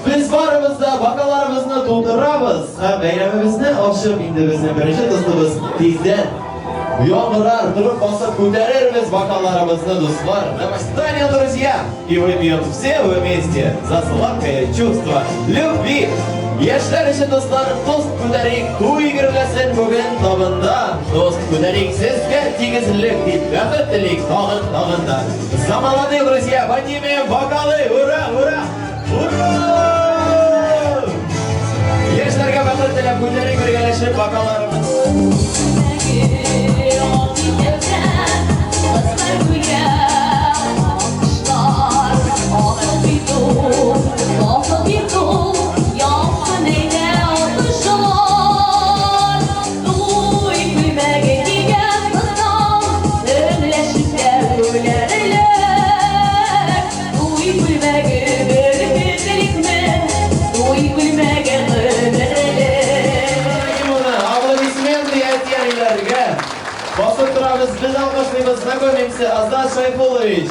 N: Без барыбыз да бокалларыбызны тутырабыз һәм бәйрәмебезне ачып инде безнең беренче тостыбыз тиздән яңгырар, торып басып күтәрербез бокалларыбызны, дуслар. Давай встанем, друзья, и выпьем все вместе за сладкое чувство любви. Яшьләр өчен, дуслар, тост күтәрик, туй гөрләсен бүген табында. Тост күтәрик, сезгә тигезлек дип, бәхет телик тагын, тагын да. За молодых, друзья, поднимем бокалы, ура, ура, ура! Яшьләргә бәхет теләп күтәрик бергәләшеп бокалларыбыз. Аплодисменты әти-әниләргә. Басып торабыз, без алкышлыйбыз. Знакомимся, Азат Шайфуллович.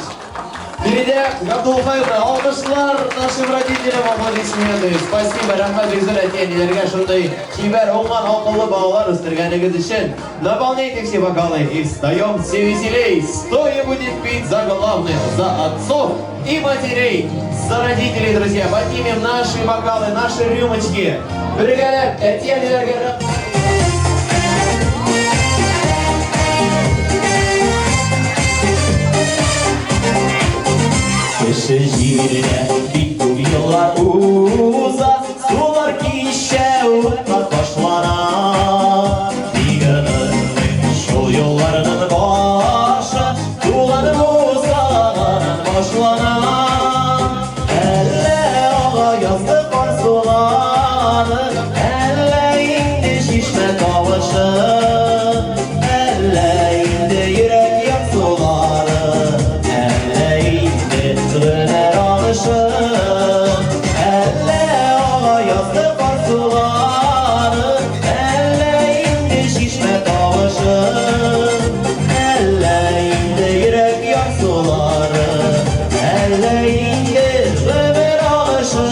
N: Феридә Габдулхаевна, алкышлар нашим родителям, аплодисменты. Спасибо, рәхмәт бик зур әти-әниләргә шундый чибәр, уңган, акыллы балалар үстергәнегез өчен. Наполняйте все бокалы и встаем все веселей. Стоя будем пить за главных, за отцов и матерей, за родителей, друзья. Поднимем наши бокалы, наши рюмочки. Бергәләп, әти-әниләргә рәхмәт. Кеше җирдә бик күп еллар уза, сулар кичә, утлар ташлана. Тик онытмыйм шул юлларның башы, туган бусагадан башлана. Әллә ага язды кар сулары, әллә инде чишмә тавышы, әллә инде йөрәк ярсулары, әллә инде гомер агышы, әллә ага язды кар сулары, әллә инде чишмә тавышы, әллә инде йөрәк ярсулары, әллә инде гомер агышы.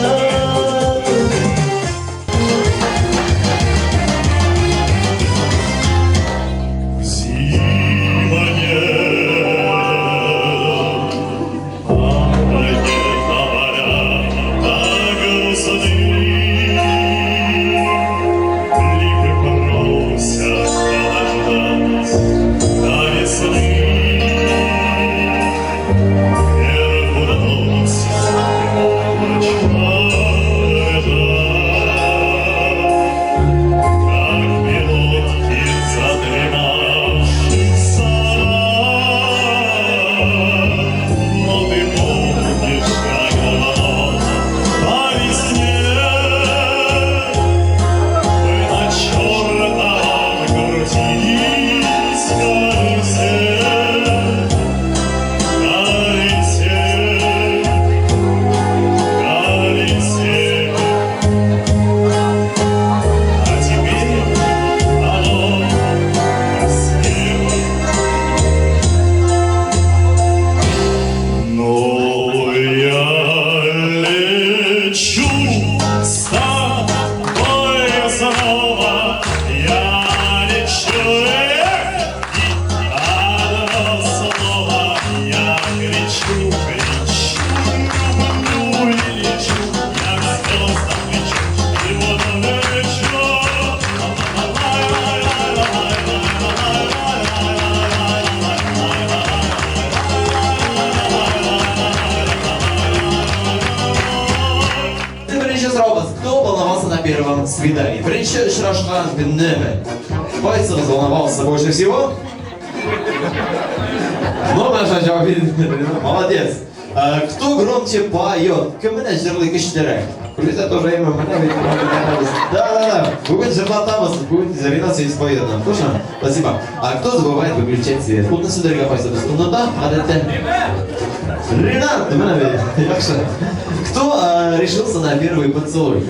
O: Но я лечу с тобой снова, я лечу, и одно слово я кричу, кричу, люблю и лечу, я к звездам лечу, и вот лечу.
N: Беренче Икенче сорауыбыз. Кто волновался на первом свидании? Беренче очрашкан көннеме? Кайсыгыз волновался больше всего? Ну, наша җавап бирде. Молодец. Кто громче поет? Кем менә җырлый көчлерәк? Флюзә тоже әйме, менә бит. Да, да, да. Бүген җырлатабыз. Бүген Зарина сегодня споет нам. Тоже? Спасибо. А кто забывает выключать свет? Утны сүндерергә кайсыбыз оныта, гадәттә? Ренат, менә бит. Яхшы. Кто решился на первый поцелуй?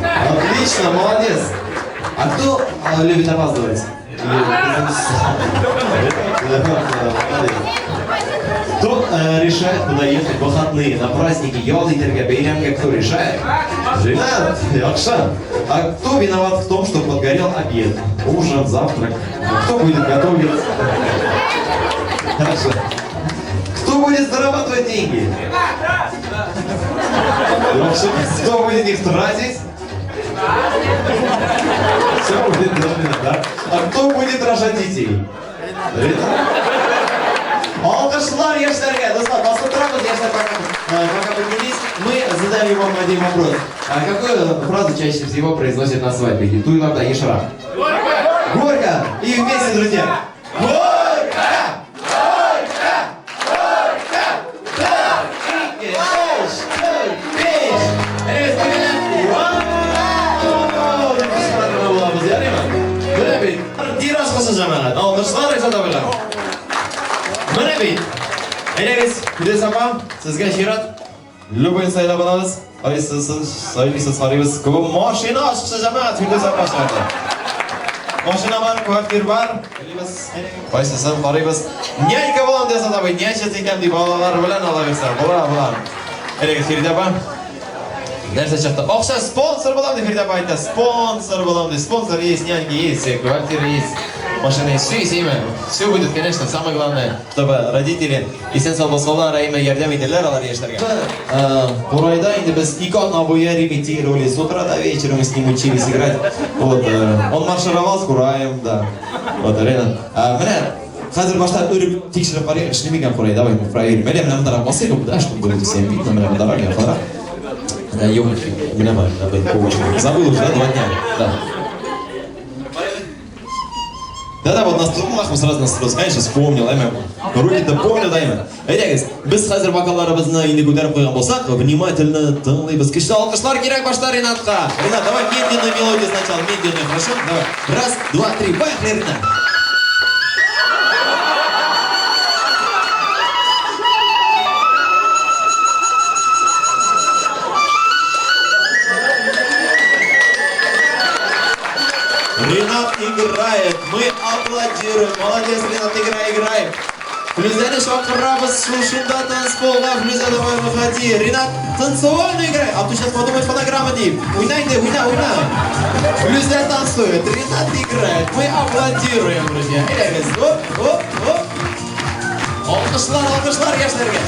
N: Отлично, молодец. А кто любит опаздывать? Кто решает, куда ехать в выходные, на праздники, ял итәргә, бәйрәмгә, кто решает? Ренат, яхшы. А кто виноват в том, что подгорел обед, ужин, завтрак? Кто будет готовить? Хорошо. Кто будет зарабатывать деньги? Яхшы. Кто будет их тратить? Все будет должно, да? А кто будет рожать детей? Алкышлар яшьләргә! Дуслар, басып торабыз, яшьләр пока поднялись. Мы задали вам один вопрос. А какую фразу чаще всего произносят на свадьбе? Туйларда ешрак. Горько! Горько! И вместе, друзья. Горько! Горько! Горько! Да! Ике, өч, дүрт, биш! Менә бит, тираж кысы җәмәгать. Алкышлар Ришат абыйга. Менә бит. Әйдәгез, Фидес апа, сезгә чират. Любой сайлап алабыз. Кайсысын сайлыйсыз, карыйбыз. Күп машина ачкычы җәмәгать Фидес апа чыгарды. Машина бар, квартир бар. Кайсысын карыйбыз. Нянька булам десә абый, нянча икән дип балалар белән ала бирсә, була, була. Әйдәгез, Фирдә апа. Нәрсә чыкты? Акча спонсор булам дип Фирдә апа әйтә. Спонсор булам дип. Спонсор есть, няньки есть, квартира есть, машина есть. Все есть, әйме. Все будет, конечно. Самое главное, чтобы родители исән-сау булсалар, әйме, ярдәм итәләр алар яшьләргә. Курайда инде без ике атна буе репетировали. С утра до вечера мы с ним учились играть. Вот, он маршировал с кураем, да. Вот, Ренат. Менә хәзер башта өреп тикшереп карыйк, эшли микән курай? Давай мы проверим. Әле менә мондарак басыйк, да, чтобы было всем видно, менә мондарак, якынрак. Юк, менә бар, забыл уже, да, 2 дня. Да. Да-да, вот нас сразу настроился, конечно, вспомнил, әйме. Руки-то помню, да, әйме. Әйдәгез, без хәзер бокалларыбызны инде күтәреп куйган булсак, внимательно тыңлыйбыз. Көчле алкышлар кирәк башта Ренатка. Ренат, давай медленную мелодию сначала, медленную, хорошо? Давай. Раз, два, три, поехали, Ренат. Ренат играет, мы аплодируем. Молодец, Ренат, играй, играй. Флюзәне чакырабыз шушында танцполга. Флюзә, давай, выходи. Ренат, танцевальную играй. А то сейчас подумает фонограмма дип. Уйна инде, уйна, уйна. Флюзә танцует, Ренат играет. Мы аплодируем, друзья. Әйдәгез, оп, оп, оп. Алкышлар, алкышлар яшьләргә.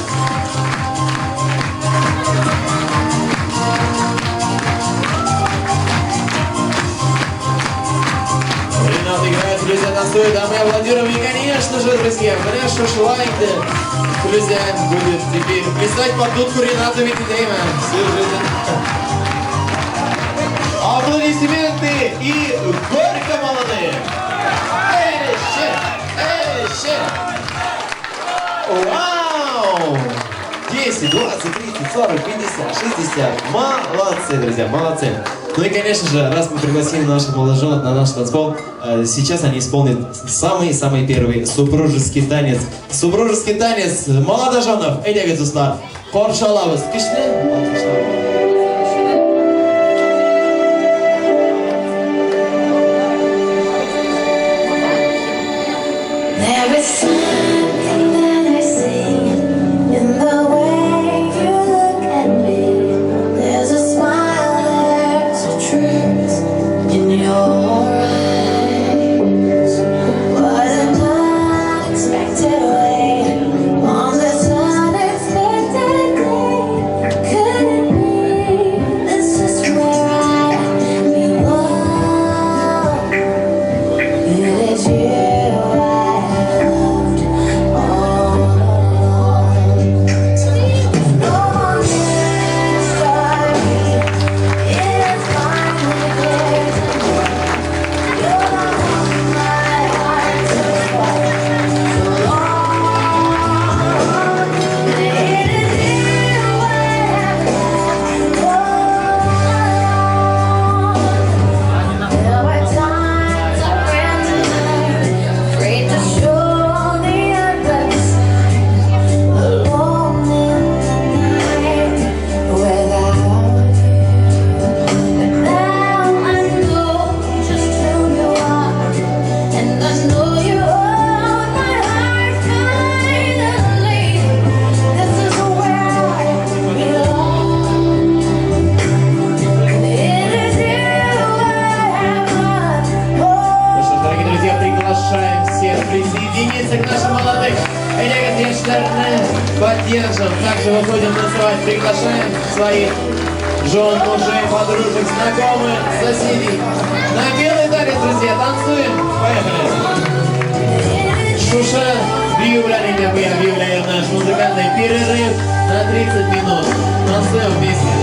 N: Ренат играет, Флюзә танцует, а мы аплодируем. И, конечно же, друзья, менә шушылай инде Флюзә будет теперь плясать под дудку Рената Витидейма всю жизнь. Аплодисменты и горько, молодые! Эще! Эще! Вау! 10, 20, 30, 40, 50, 60. Молодцы, друзья, молодцы. Ну и, конечно же, раз мы пригласили наших молодоженов на наш танцпол, сейчас они исполнят самый-самый первый супружеский танец. Супружеский танец молодоженов. Әйдәгез, дуслар, каршы алабыз. Көчле алкышлар.
K: There is something that I see in the way you look at me. There's a smile, there's a truth in your eyes. What an unexpected way on this unexpected day. Could it be?
N: Также выходим танцевать, приглашаем своих жен, мужей, подружек, знакомых, соседей. На белый танец, друзья, танцуем. Поехали. Шушы бию белән инде мы объявляем наш музыкальный перерыв на 30 минут. Танцуем вместе.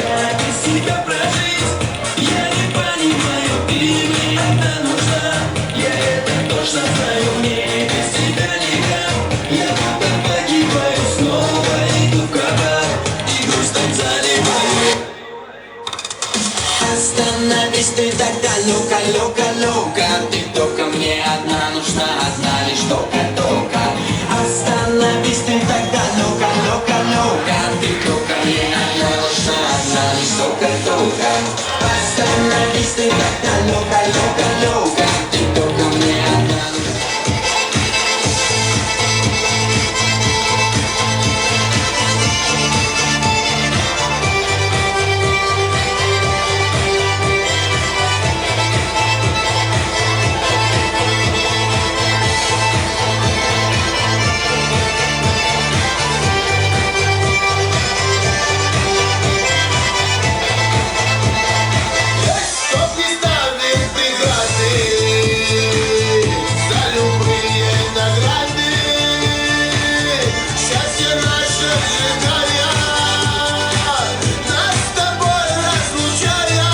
L: Как без тебя прожить? Я не понимаю, ты мне одна нужна. Я это точно знаю, мне без тебя никак. Я будто погибаю, снова иду в кабак и грустным заливаю. Остановись ты тогда, ну-ка, ну-ка, ну-ка. Ты только мне одна нужна, одна лишь только-только. Остановись ты тогда, ну-ка, ну-ка, ну-ка. Ты только мне одна нужна, одна лишь только-только. Остановись ты тогда, ну-ка, ну-ка, ну-ка. Ты только мне одна нужна.
P: Чтоб не ставить преграды за любые награды, счастье наше сжигая, нас с тобой разлучая,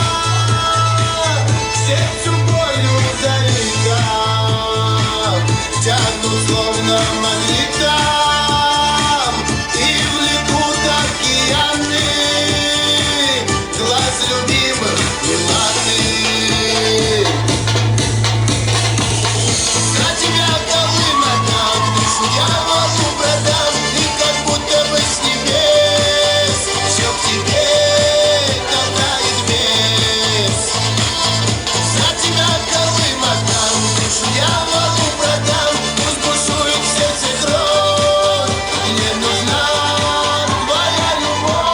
P: к сердцу болью залита, тянут словно магнитом и влекут океаны глаз любимых миланы. За тебя голым отдам, душу дьяволу продам, и как будто бы с небес все к тебе толкает бес. За тебя голым отдам, душу дьяволу продам, пусть бушует в сердце кровь, мне нужна твоя любовь.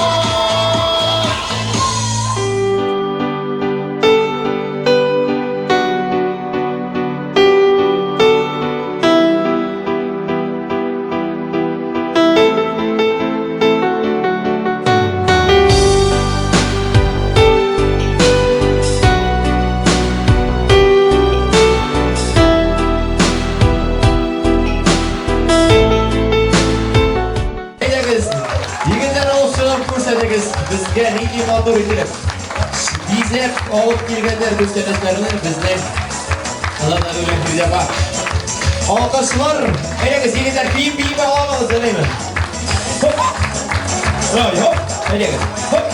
N: Әйдәгез, егетләр алып чыгып күрсәтегез, безгә нинди матур итеп бизәп алып килгәннәр күчтәнәчләрне безнең Азат белән Фирүзә апа. Алкышлар, әйдәгез, егетләр, биеп биеп алабыз, әйдәме? Хоп! Ой, хоп, әйдәгез, хоп!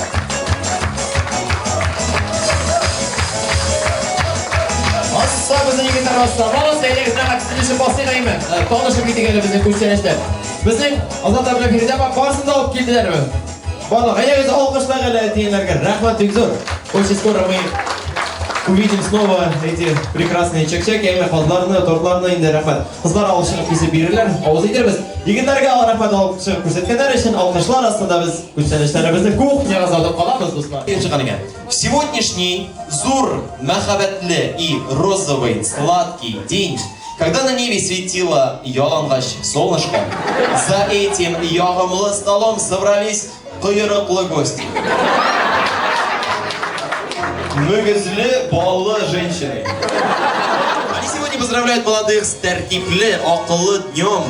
N: Асса безнең егетләр аста. Баласы, әйдәгез, рәхәт төшеп басыйк әйме? Танышып китик әле безнең күчтәнәчләр. Безнең Азат белән Фирүзә апа барысын да алып килделәрме? Барлык, әйдәгез, алкышлар әле әтиәниләргә. Рәхмәт бик зур. Очень скоро мы увидим снова эти прекрасные чәк-чәк, әйме казларны, тортларны инде рәхмәт. Кызлар алып чыгып кисеп бирерләр, авыз итәрбез. Егетләргә рәхмәт алып чыгып күрсәткәннәр өчен алкышлар астында без күчтәнәчләребезне кухняга озатып калабыз, дуслар.
Q: Чыган икән. В сегодняшний зур, мәхәббәтле и розовый сладкий день, когда на небе светило ялангач солнышко, за этим ягымлы столом собрались койрыклы гости. Мөгезле баллы женщины. И сегодня поздравляют молодых с тәртипле, акыллы днем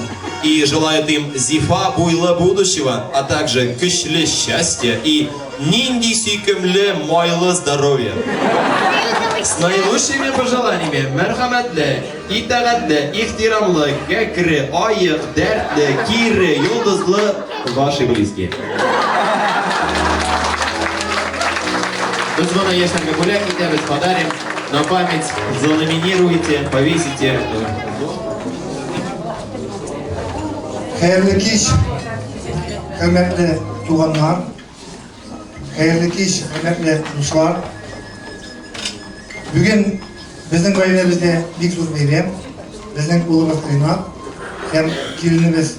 Q: и желают им зифа буйлы будущего, а также көчле счастья и нинди сөйкемле майлы здоровья. С наилучшими пожеланиями, мәрхәмәтле, итагатьле, ихтирамлы, кәкре, аек, дәртле, кире, йолдызлы, ваши близкие. Без моны яшьләргә бүләк итәбез, подарим на память, заламинируйте, повесите.
R: Хәерле кич, хөрмәтле туганнар. Хәерле кич, хөрмәтле дуслар. Бүген безнең гаиләбездә бик зур бәйрәм. Безнең улыбыз Ринат һәм киленебез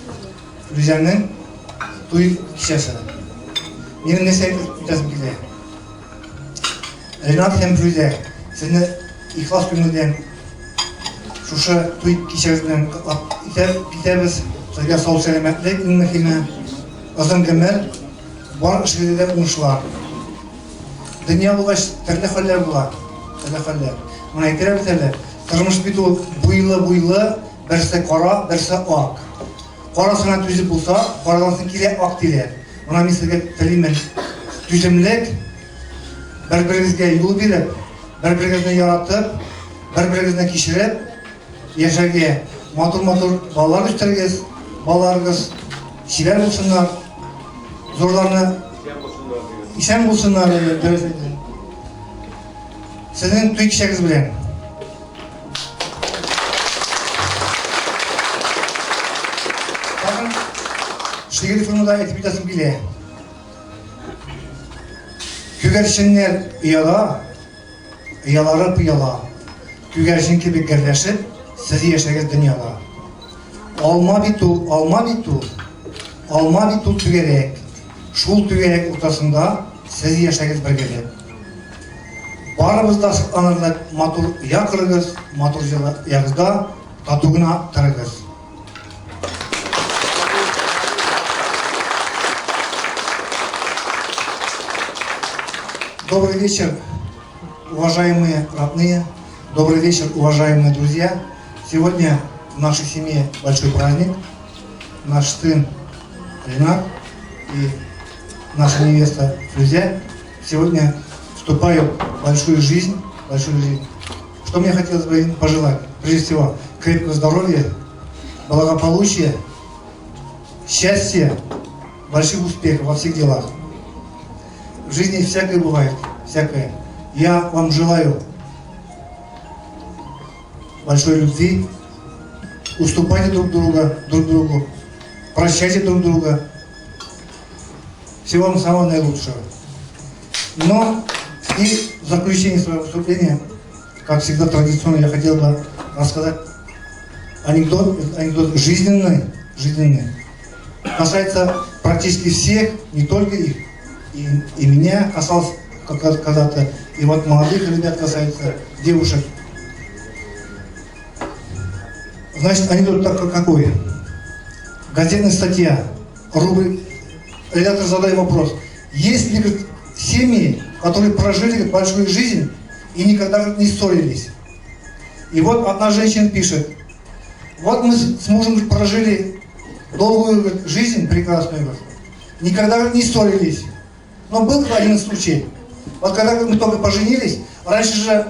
R: Флүзәнең туй кичәсе. Минем нәрсә әйтеп үтәсем килә? Ринат һәм Флүзә, сезне ихлас күңелдән шушы туй кичәгез белән котлап китәбез. Сезгә сау-сәламәтлек, иң мөһиме, озын гомер, бар эшегездә дә уңышлар. Дөнья булгач, төрле хәлләр була, төрле хәлләр. Моны әйтелә бит әле, тормыш бит ул буйлы-буйлы, берсе кара, берсе ак. Карасына түзеп булса, карадан соң килә ак диләр. Моны мин сезгә телимен. Түземлек, бер-берегезгә юл биреп, бер-берегезне яратып, бер-берегезне кичереп яшәргә. Матур-матур балалар үстерегез, балаларыгыз чибәр булсыннар, зурларны исән булсыннар, дөрес әйтәм. Сезнең туй кичәгез белән. Тагын шигырь формада әйтеп китәсем килә. Күгәрченнәр ояда, оялары пыяла. Күгәрчен кебек гөрләшеп, сез яшәгез дөньяда. Алма бит ул, алма бит ул, алма бит ул түгәрәк. Шул түгәрәк уртасында сез яшәгез бергәләп. Барыбыз да сокланырлык матур оя корыгыз, матур җылы оягызда тату гына торыгыз. Добрый вечер, уважаемые родные. Добрый вечер, уважаемые друзья. Сегодня в нашей семье большой праздник. Наш сын Ренат и наша невеста Флюзя сегодня вступают в большую жизнь, большую жизнь. Что мне хотелось бы им пожелать? Прежде всего, крепкого здоровья, благополучия, счастья, больших успехов во всех делах. В жизни всякое бывает, всякое. Я вам желаю большой любви, уступайте друг друга, друг другу, прощайте друг друга. Всего вам самого наилучшего. Но и в заключение своего выступления, как всегда традиционно, я хотел бы рассказать анекдот, анекдот жизненный, жизненный. Касается практически всех, не только их, и меня касалось когда-то, и вот молодых ребят касается, девушек. Значит, анекдот такой какой? Газетная статья, рубрика, редактор задает вопрос. Есть ли, говорит, семьи, которые прожили, говорит, большую жизнь и никогда, говорит, не ссорились? И вот одна женщина пишет: вот мы с мужем, говорит, прожили долгую, говорит, жизнь прекрасную, говорит, никогда, говорит, не ссорились. Но был один случай. Вот когда, говорит, мы только поженились, раньше же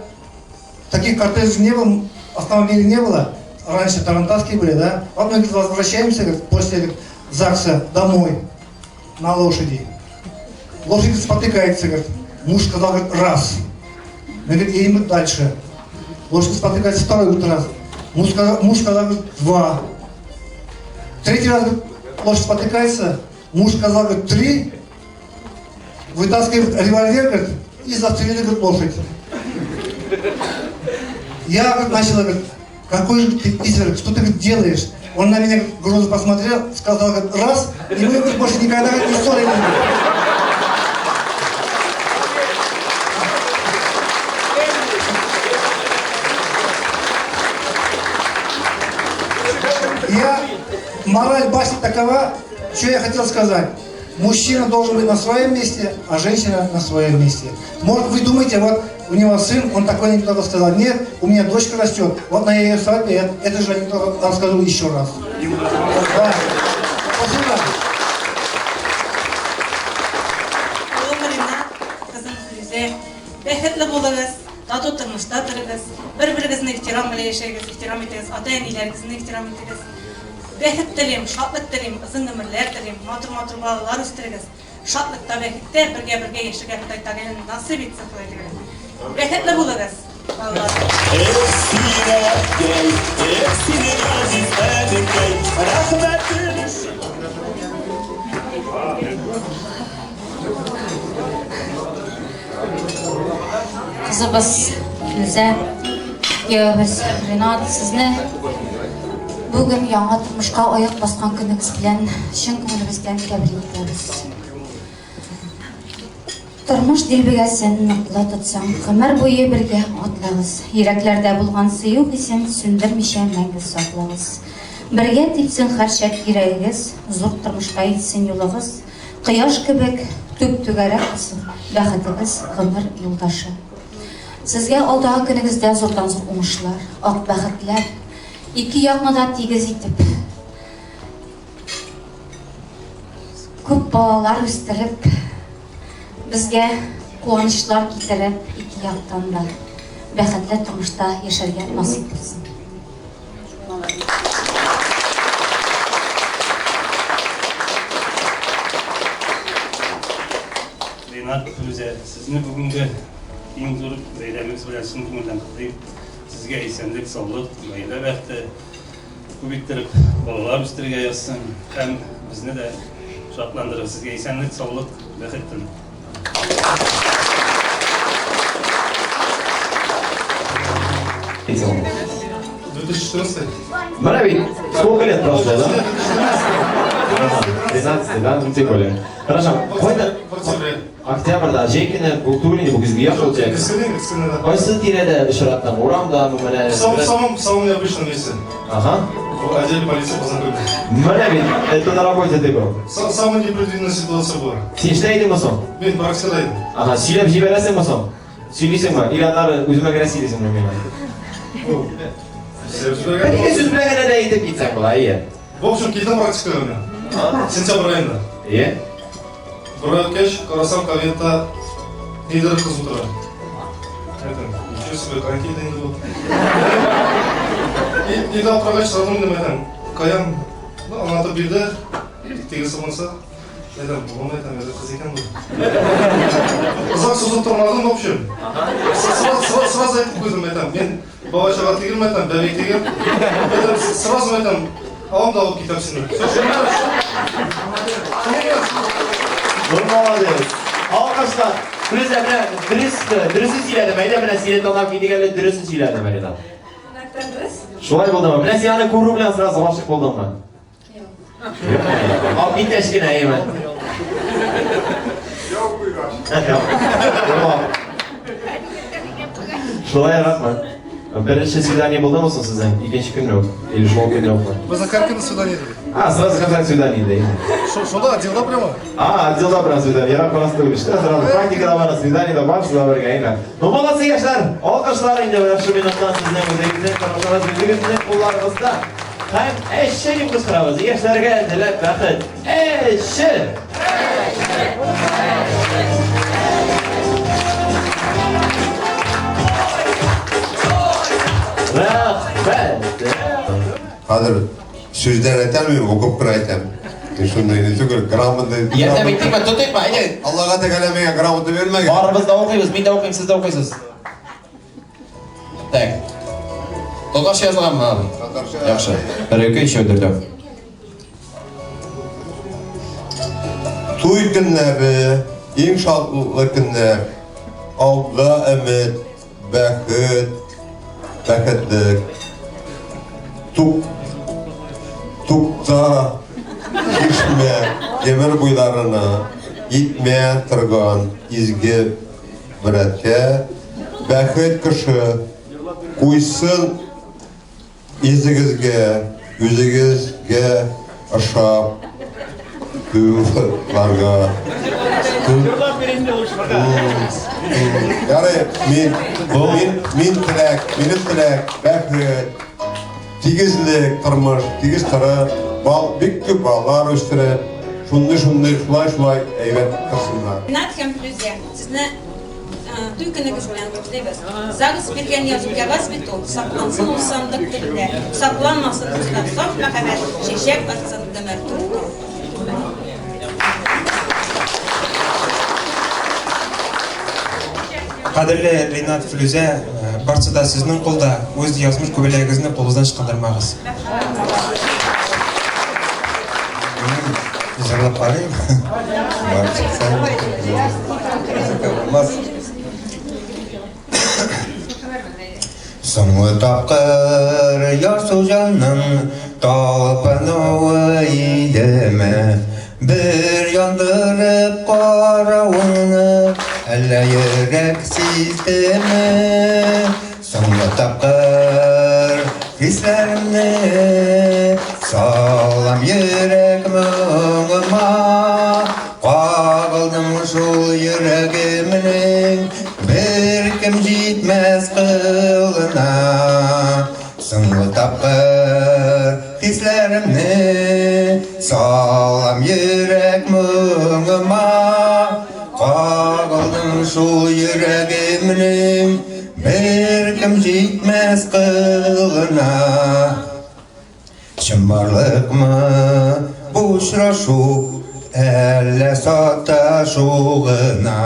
R: таких кортежей не было, автомобилей не было, раньше тарантаски были, да? Вот мы, говорит, возвращаемся, говорит, после, говорит, ЗАГСа домой на лошади. Лошадь, говорит, спотыкается, говорит. Муж сказал, говорит, раз. Мы, говорит, едем дальше. Лошадь спотыкается второй, говорит, раз. Муж сказал, говорит, два. Третий раз, говорит, лошадь спотыкается. Муж сказал, говорит, три. Вытаскивает револьвер, говорит, и застрелили, говорит, лошадь. Я, говорит, начала, говорит, какой же ты изверг, что ты, говорит, делаешь? Он на меня грозно посмотрел, сказал, говорит, раз, и мы, говорит, больше никогда, говорит, не ссорились. Мораль басни такова, что я хотел сказать. Мужчина должен быть на своем месте, а женщина на своем месте. Может, вы думаете, вот У него сын, он такой анекдот рассказал. Нет, у меня дочка растет. Вот на ее свадьбе я это же анекдот расскажу еще раз. Да. Спасибо.
S: Улым Ринат, кызым Флүзә, бәхетле булыгыз, тату тормышта торыгыз, бер-берегезне ихтирам белән яшәгез, ихтирам итегез, ата-әниләрегезне ихтирам итегез. Бәхет телим, шатлык телим, озын гомерләр телим, матур-матур балалар үстерегез. Шатлыкта, бәхеттә бергә-бергә яшәргә Ходай Тәгалә насыйп итсен, Ходай Тәгалә. Бәхетле булыгыз, балалар.
L: Эх, син, әткәй, эх, син, газиз әнкәй, рәхмәтем
J: Кызыбыз Флүзә, киявебез Ринат, сезне бүген яңа тормышка аяк баскан көнегез белән чын күңелебездән тәбрик итәбез. Тормыш дилбегәсен ныклы тотсаң, гомер буе бергә атлагыз. Йөрәкләрдә булган сөю хисен сүндермичә мәңге саклагыз. Бергә типсен һәрчак йөрәгегез, зур тормышка илтсен юлыгыз. Кояш кебек түп-түгәрәк булсын бәхетегез, гомер юлдашы. Сезгә алдагы көнегездә зурдан-зур уңышлар, ак бәхетләр, ике якны да тигез итеп, күп балалар үстереп, безгә куанычлар китереп, ике яктан да бәхетле тормышта яшәргә насыйп булсын.
O: Ринат, Флүзә, сезне бүгенге иң зур бәйрәмегез белән чын күңелдән котлыйм. Сезгә исәнлек, саулык, гаилә бәхете, күп иттереп балалар үстерергә язсын һәм безне дә шатландырыгыз. Сезгә исәнлек, саулык, бәхет телим.
N: Менә бит, сколько лет прошло, да? Ага, 13, да? Ну, тем более. Хорошо, кайда? Октябрьдә, җәй көне, бу түгел инде, бу көзге як шул җәй. Кайсы тирәдә очраттың? Урамдамы, менә?
E: В самом, самом необычном месте.
N: Ага.
E: В отделе полиции познакомились.
N: Менә бит, это на работе ты был.
E: Самая непредвиденная ситуация была.
N: Син эштә идеңме соң?
E: Мин практикада идем.
N: Ага, сөйләп җибәрәсеңме соң? Сөйлисеңме? Или аннары үземә генә сөйлисеңме миңа?
E: Бер
N: ике сүз белән генә дә әйтеп китсәң була, әйе.
E: В общем, килдем практикага мин. Сентябрь аенда.
N: Әйе.
E: Бер ай үткәч, карасам, кабинетта нидер кыз утыра. Әйтәм, ничего себе, каян килде инде бу? И, и аптырагач сорадым инде, әйтәм, каян? Ну, аңлатып бирде. Тегесе монысы. Әйтәм, булган әйтәм, әзер кыз икән бу. Озак сузып тормадым, в общем. Сразу, сразу әйтеп куйдым, әйтәм, мин бала-чага түгел, әйтәм, бәбәй түгел. Әйтәм, сразу әйтәм, алам да алып китәм сине. Всё, шуның
N: Ну, молодец. Алкышлар. Флүзә, менә дөрес, дөресен сөйләдем. Әйдә, менә сине тыңлап китик әле, дөресен сөйләдем, Ринат.
S: Дөрес.
N: Шулай булдымы? Менә син аны күрү белән сразу гашыйк булдыңмы? Юк. Ал киткәч кенә, әйме. Шулай рахмат. Беренче свидание булдымы соң сезнең? Икенче көнне үк? Или шул көнне үкме?
E: Без һәр көнне свидание идек.
N: А, сразу казак свидание да.
E: Шунда отделда прямо.
N: А, отделда прям свидание. Ерак барасы түгел. Что сразу практикада бар, свидание да бар, шунда бергә, әйме. Ну, молодцы, яшьләр. Алкышлар инде менә шул минуттан сезнең үзегезнең тормышыгыз үзегезнең кулларыгызда. Һәм әче дип кычкырабыз. Яшьләргә теләп бәхет. Әче! Рәхмәт!
P: Хәзер сүздән әйтәлмим, укып кына әйтәм. Мин шундый не түгел, грамотный.
Q: Ярдәм итикме, тотыйкмы, әйдә.
P: Аллага Тәгалә миңа грамота бирмәгән.
Q: Барыбыз да укыйбыз, мин дә укыйм, сез дә укыйсыз. Так. Татарча язылганмы, абый?
P: Татарча.
Q: Яхшы. Бер, ике, өч, дүрт.
P: Туй көннәре, иң шатлыклы көннәр. Алда өмет, бәхет, бәхетлек. Тук, тукта, чишмә, гомер буйларына итмә торган изге бәрәкә, бәхет кошы куйсын Йөзегезгә, үзегезгә ошап, туйларга. Ярый, мин, мин, мин теләк, минем теләк, бәхет, тигезлек, тормыш, тигез торып, бал, бик күп балалар үстереп, шундый-шундый, шулай-шулай әйбәт торсыннар.
T: Ринат һәм Флүзә, сезне туй көнегез белән котлыйбыз. ЗАГС биргән язу кәгазь бит ул, саклансын ул сандык төбендә, сакланмасын дуслар, саф мәхәббәт чәчәк атсын гомер туп-туп.
U: Кадерле Ринат, Флүзә, барсы да сезнең кулда, үз язмыш күбәләгегезне кулыгыздан ычкындырмагыз.
P: Җырлап карыйм. Барып чыкса, музыка булмас. Соңгы тапкыр ярсу җанның талпынуы идеме? Бер яндырып каравыңны, әллә йөрәк сиздеме? Соңгы тапкыр хисләремне салам йөрәк моңыма. Кагылдым шул йөрәгемнең беркем җитмәс кылына. Соңгы тапкыр хисләремне салам йөрәк моңыма. Кагылдым шул йөрәгемнең беркем җитмәс кылына. Чынбарлыкмы бу очрашу, әллә саташу гына?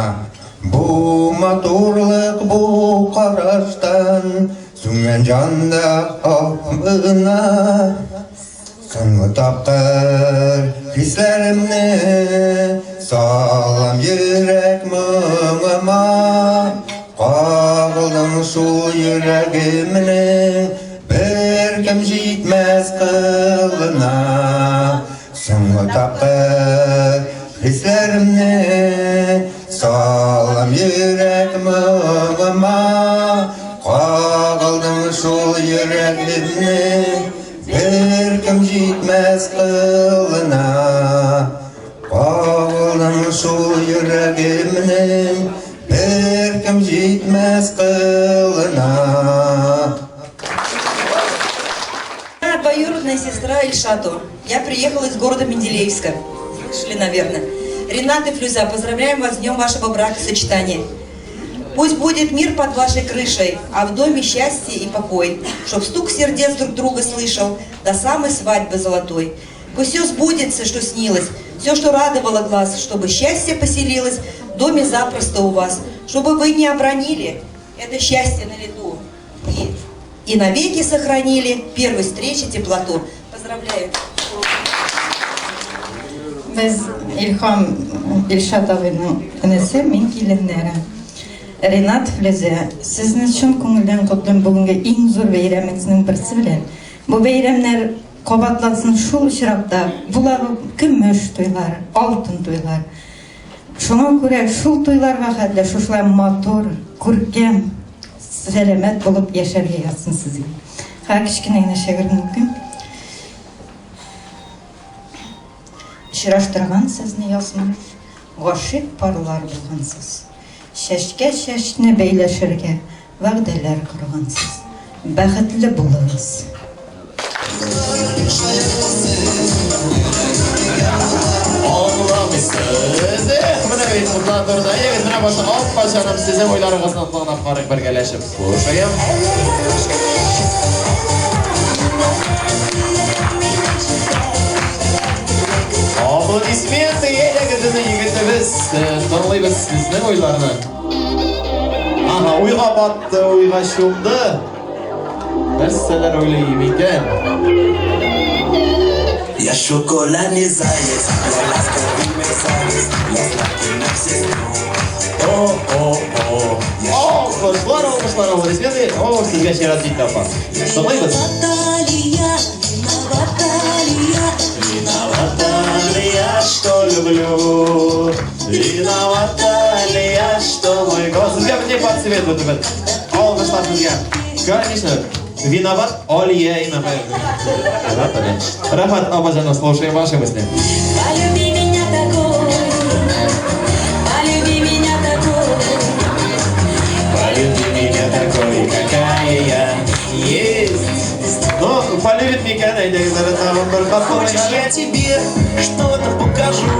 P: Бу матурлык, бу караштан сүнгән җан да кабына. Соңгы тапкыр хисләремне салам йөрәк моңыма. Кагылдым шул йөрәгемнең беркем җитмәс кылына. Соңгы тапкыр хисләремне салам йөрәк моңыма. Кагылдым шул йөрәгемнең беркем җитмәс кылына. Кагылдым шул йөрәгемнең беркем җитмәс кылына.
V: Я двоюродная сестра Ильшату. Я приехала из города Менделеевска. Слышали, наверное. Ринат и Флюза, поздравляем вас с днем вашего бракосочетания. Пусть будет мир под вашей крышей, а в доме счастье и покой, чтоб стук сердец друг друга слышал до самой свадьбы золотой. Пусть все сбудется, что снилось, все, что радовало глаз, чтобы счастье поселилось в доме запросто у вас, чтобы вы не обронили это счастье на лету и навеки сохранили первой встречи теплоту. Поздравляю.
W: Без Илһам Илшат абыйның энесе, мин киленнәре. Ринат, Флүзә, сезне чын күңелдән котлыйм бүгенге иң зур бәйрәмегезнең берсе белән. Бу бәйрәмнәр кабатлансын шул очракта, болар көмеш туйлар, алтын туйлар. Шуңа күрә шул туйларга хәтле шушылай матур, күркәм, сәламәт булып яшәргә язсын сезгә. Хәзер кечкенә генә шигырен укыйм. Очраштырган сезне язмыш, гашыйк парлар булгансыз. Чәчкә чәчне бәйләшергә вәгъдәләр коргансыз. Бәхетле булыгыз.
Q: Аңламыйсыз. Эх, менә бит моннан торды. Әйдәгез, менә башта апа җаным, сезнең уйларыгызны тыңлап карыйк бергәләшеп. Слушаем. Аплодисменты, әйдәгез, безнең егетебез. Тыңлыйбыз сезнең уйларны. Ага, уйга батты, уйга чумды. Нәрсәләр уйлый микән?
L: Я шоколадный заяц, я ласковый мерзавец, я сладкий нарцисс.
Q: О, о, о. Алкышлар, алкышлар, аплодисменты. О, сезгә чират җитте, апа. Тыңлыйбыз. Виновата ли я, что люблю? Виновата ли я, что мой голос... Сезгә мне по цвету түгел. Алкышлар сезгә. Конечно, виноват Алия и Виновата ли? Рәхмәт, апа җаным, слушаем ваши мысли.
K: Полюби меня такой, полюби меня такой.
N: бетми икән, әйдәгез әле тагын бер кат
L: Хочешь, я тебе что-то покажу?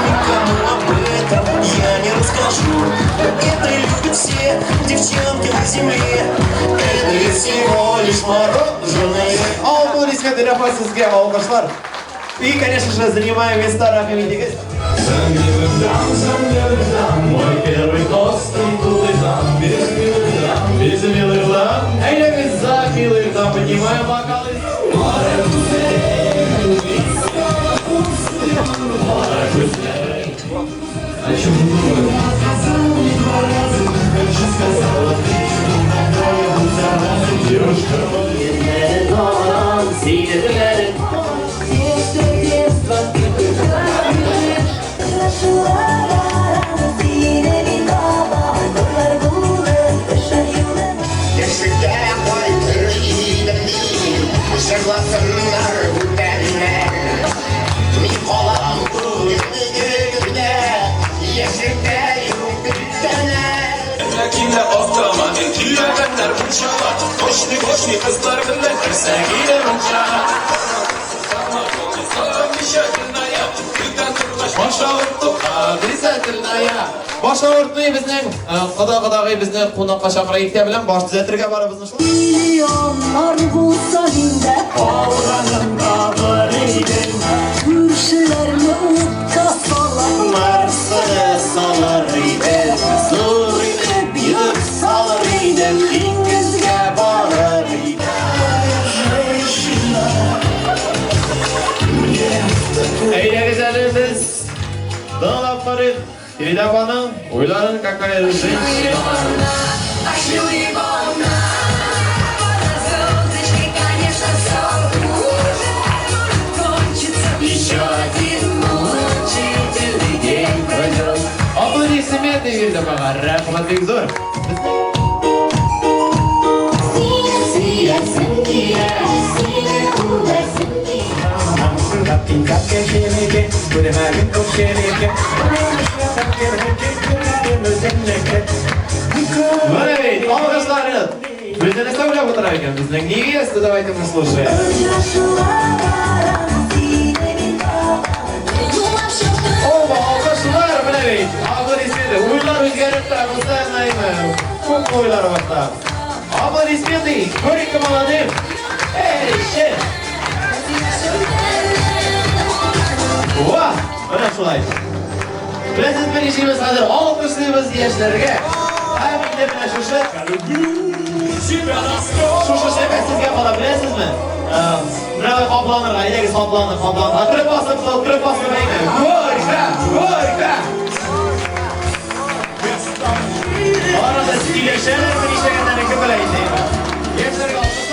L: Никому об этом я не расскажу. Это любят все девчонки на земле.
N: Это ведь всего лишь мороженое. Аплодисменты, рәхмәт сезгә, алкышлар. И, конечно же, занимаем места, рәхим итегез.
L: Мой первый тост дам, без милых дам, без милых дам.
N: Әйдәгез за милых дам, поднимаем бокалы.
L: О чем думаю? Девушка.
B: Яшьлектә кайтыр идем мин, җырласыннар бүтәннәр. Мин калам бүгенге көндә, яшьлектә юк бүтәннәр.
L: Ләкин автомобиль төягәннәр мунчага, Кошны-кошны кызлар белән керсәк иде мунчага.
N: Баш авырту обязательная. Баш авыртмый безнең кода кодагый безне кунакка чакыра иртә белән баш төзәтергә барабызны шул.
K: Миллионнар булса миндә
L: Алганым табыр идем,
K: Күршеләрне утка салып
N: Мерседес алыр идем, зур итеп йорт салыр идем, диңгезгә барыр идем. Әйдәгез әле без тыңлап карыйк. Фәридә апаның уйларын какая женщина.
L: Еще один мучительный день пройдет.
N: Аплодисменты Фәридә апага, рәхмәт бик зур. Менә бит, алкышлар. Безне нәрсә уйлап утыра икән? Безнең невеста, давайте мы слушаем. Оба, алкышлар, менә бит. Аплодисменты. Уйлар үзгәреп тора, монысы күп уйлар башта. Аплодисменты. Горько молодым. Эй, ще. Ва, менә шулай. Беләсез бер ишебез хәзер алкышлыйбыз яшьләргә. Һәм инде менә шушы шушы шәбәк сезгә кала, беләсезме? Менә капланырга, әйдәгез капланыр, капланыр. Кереп басып, кереп басып әйдә. Горько, горько. Арада сөйләшәләр, нишләгәннәрен кем белә инде. Яшьләргә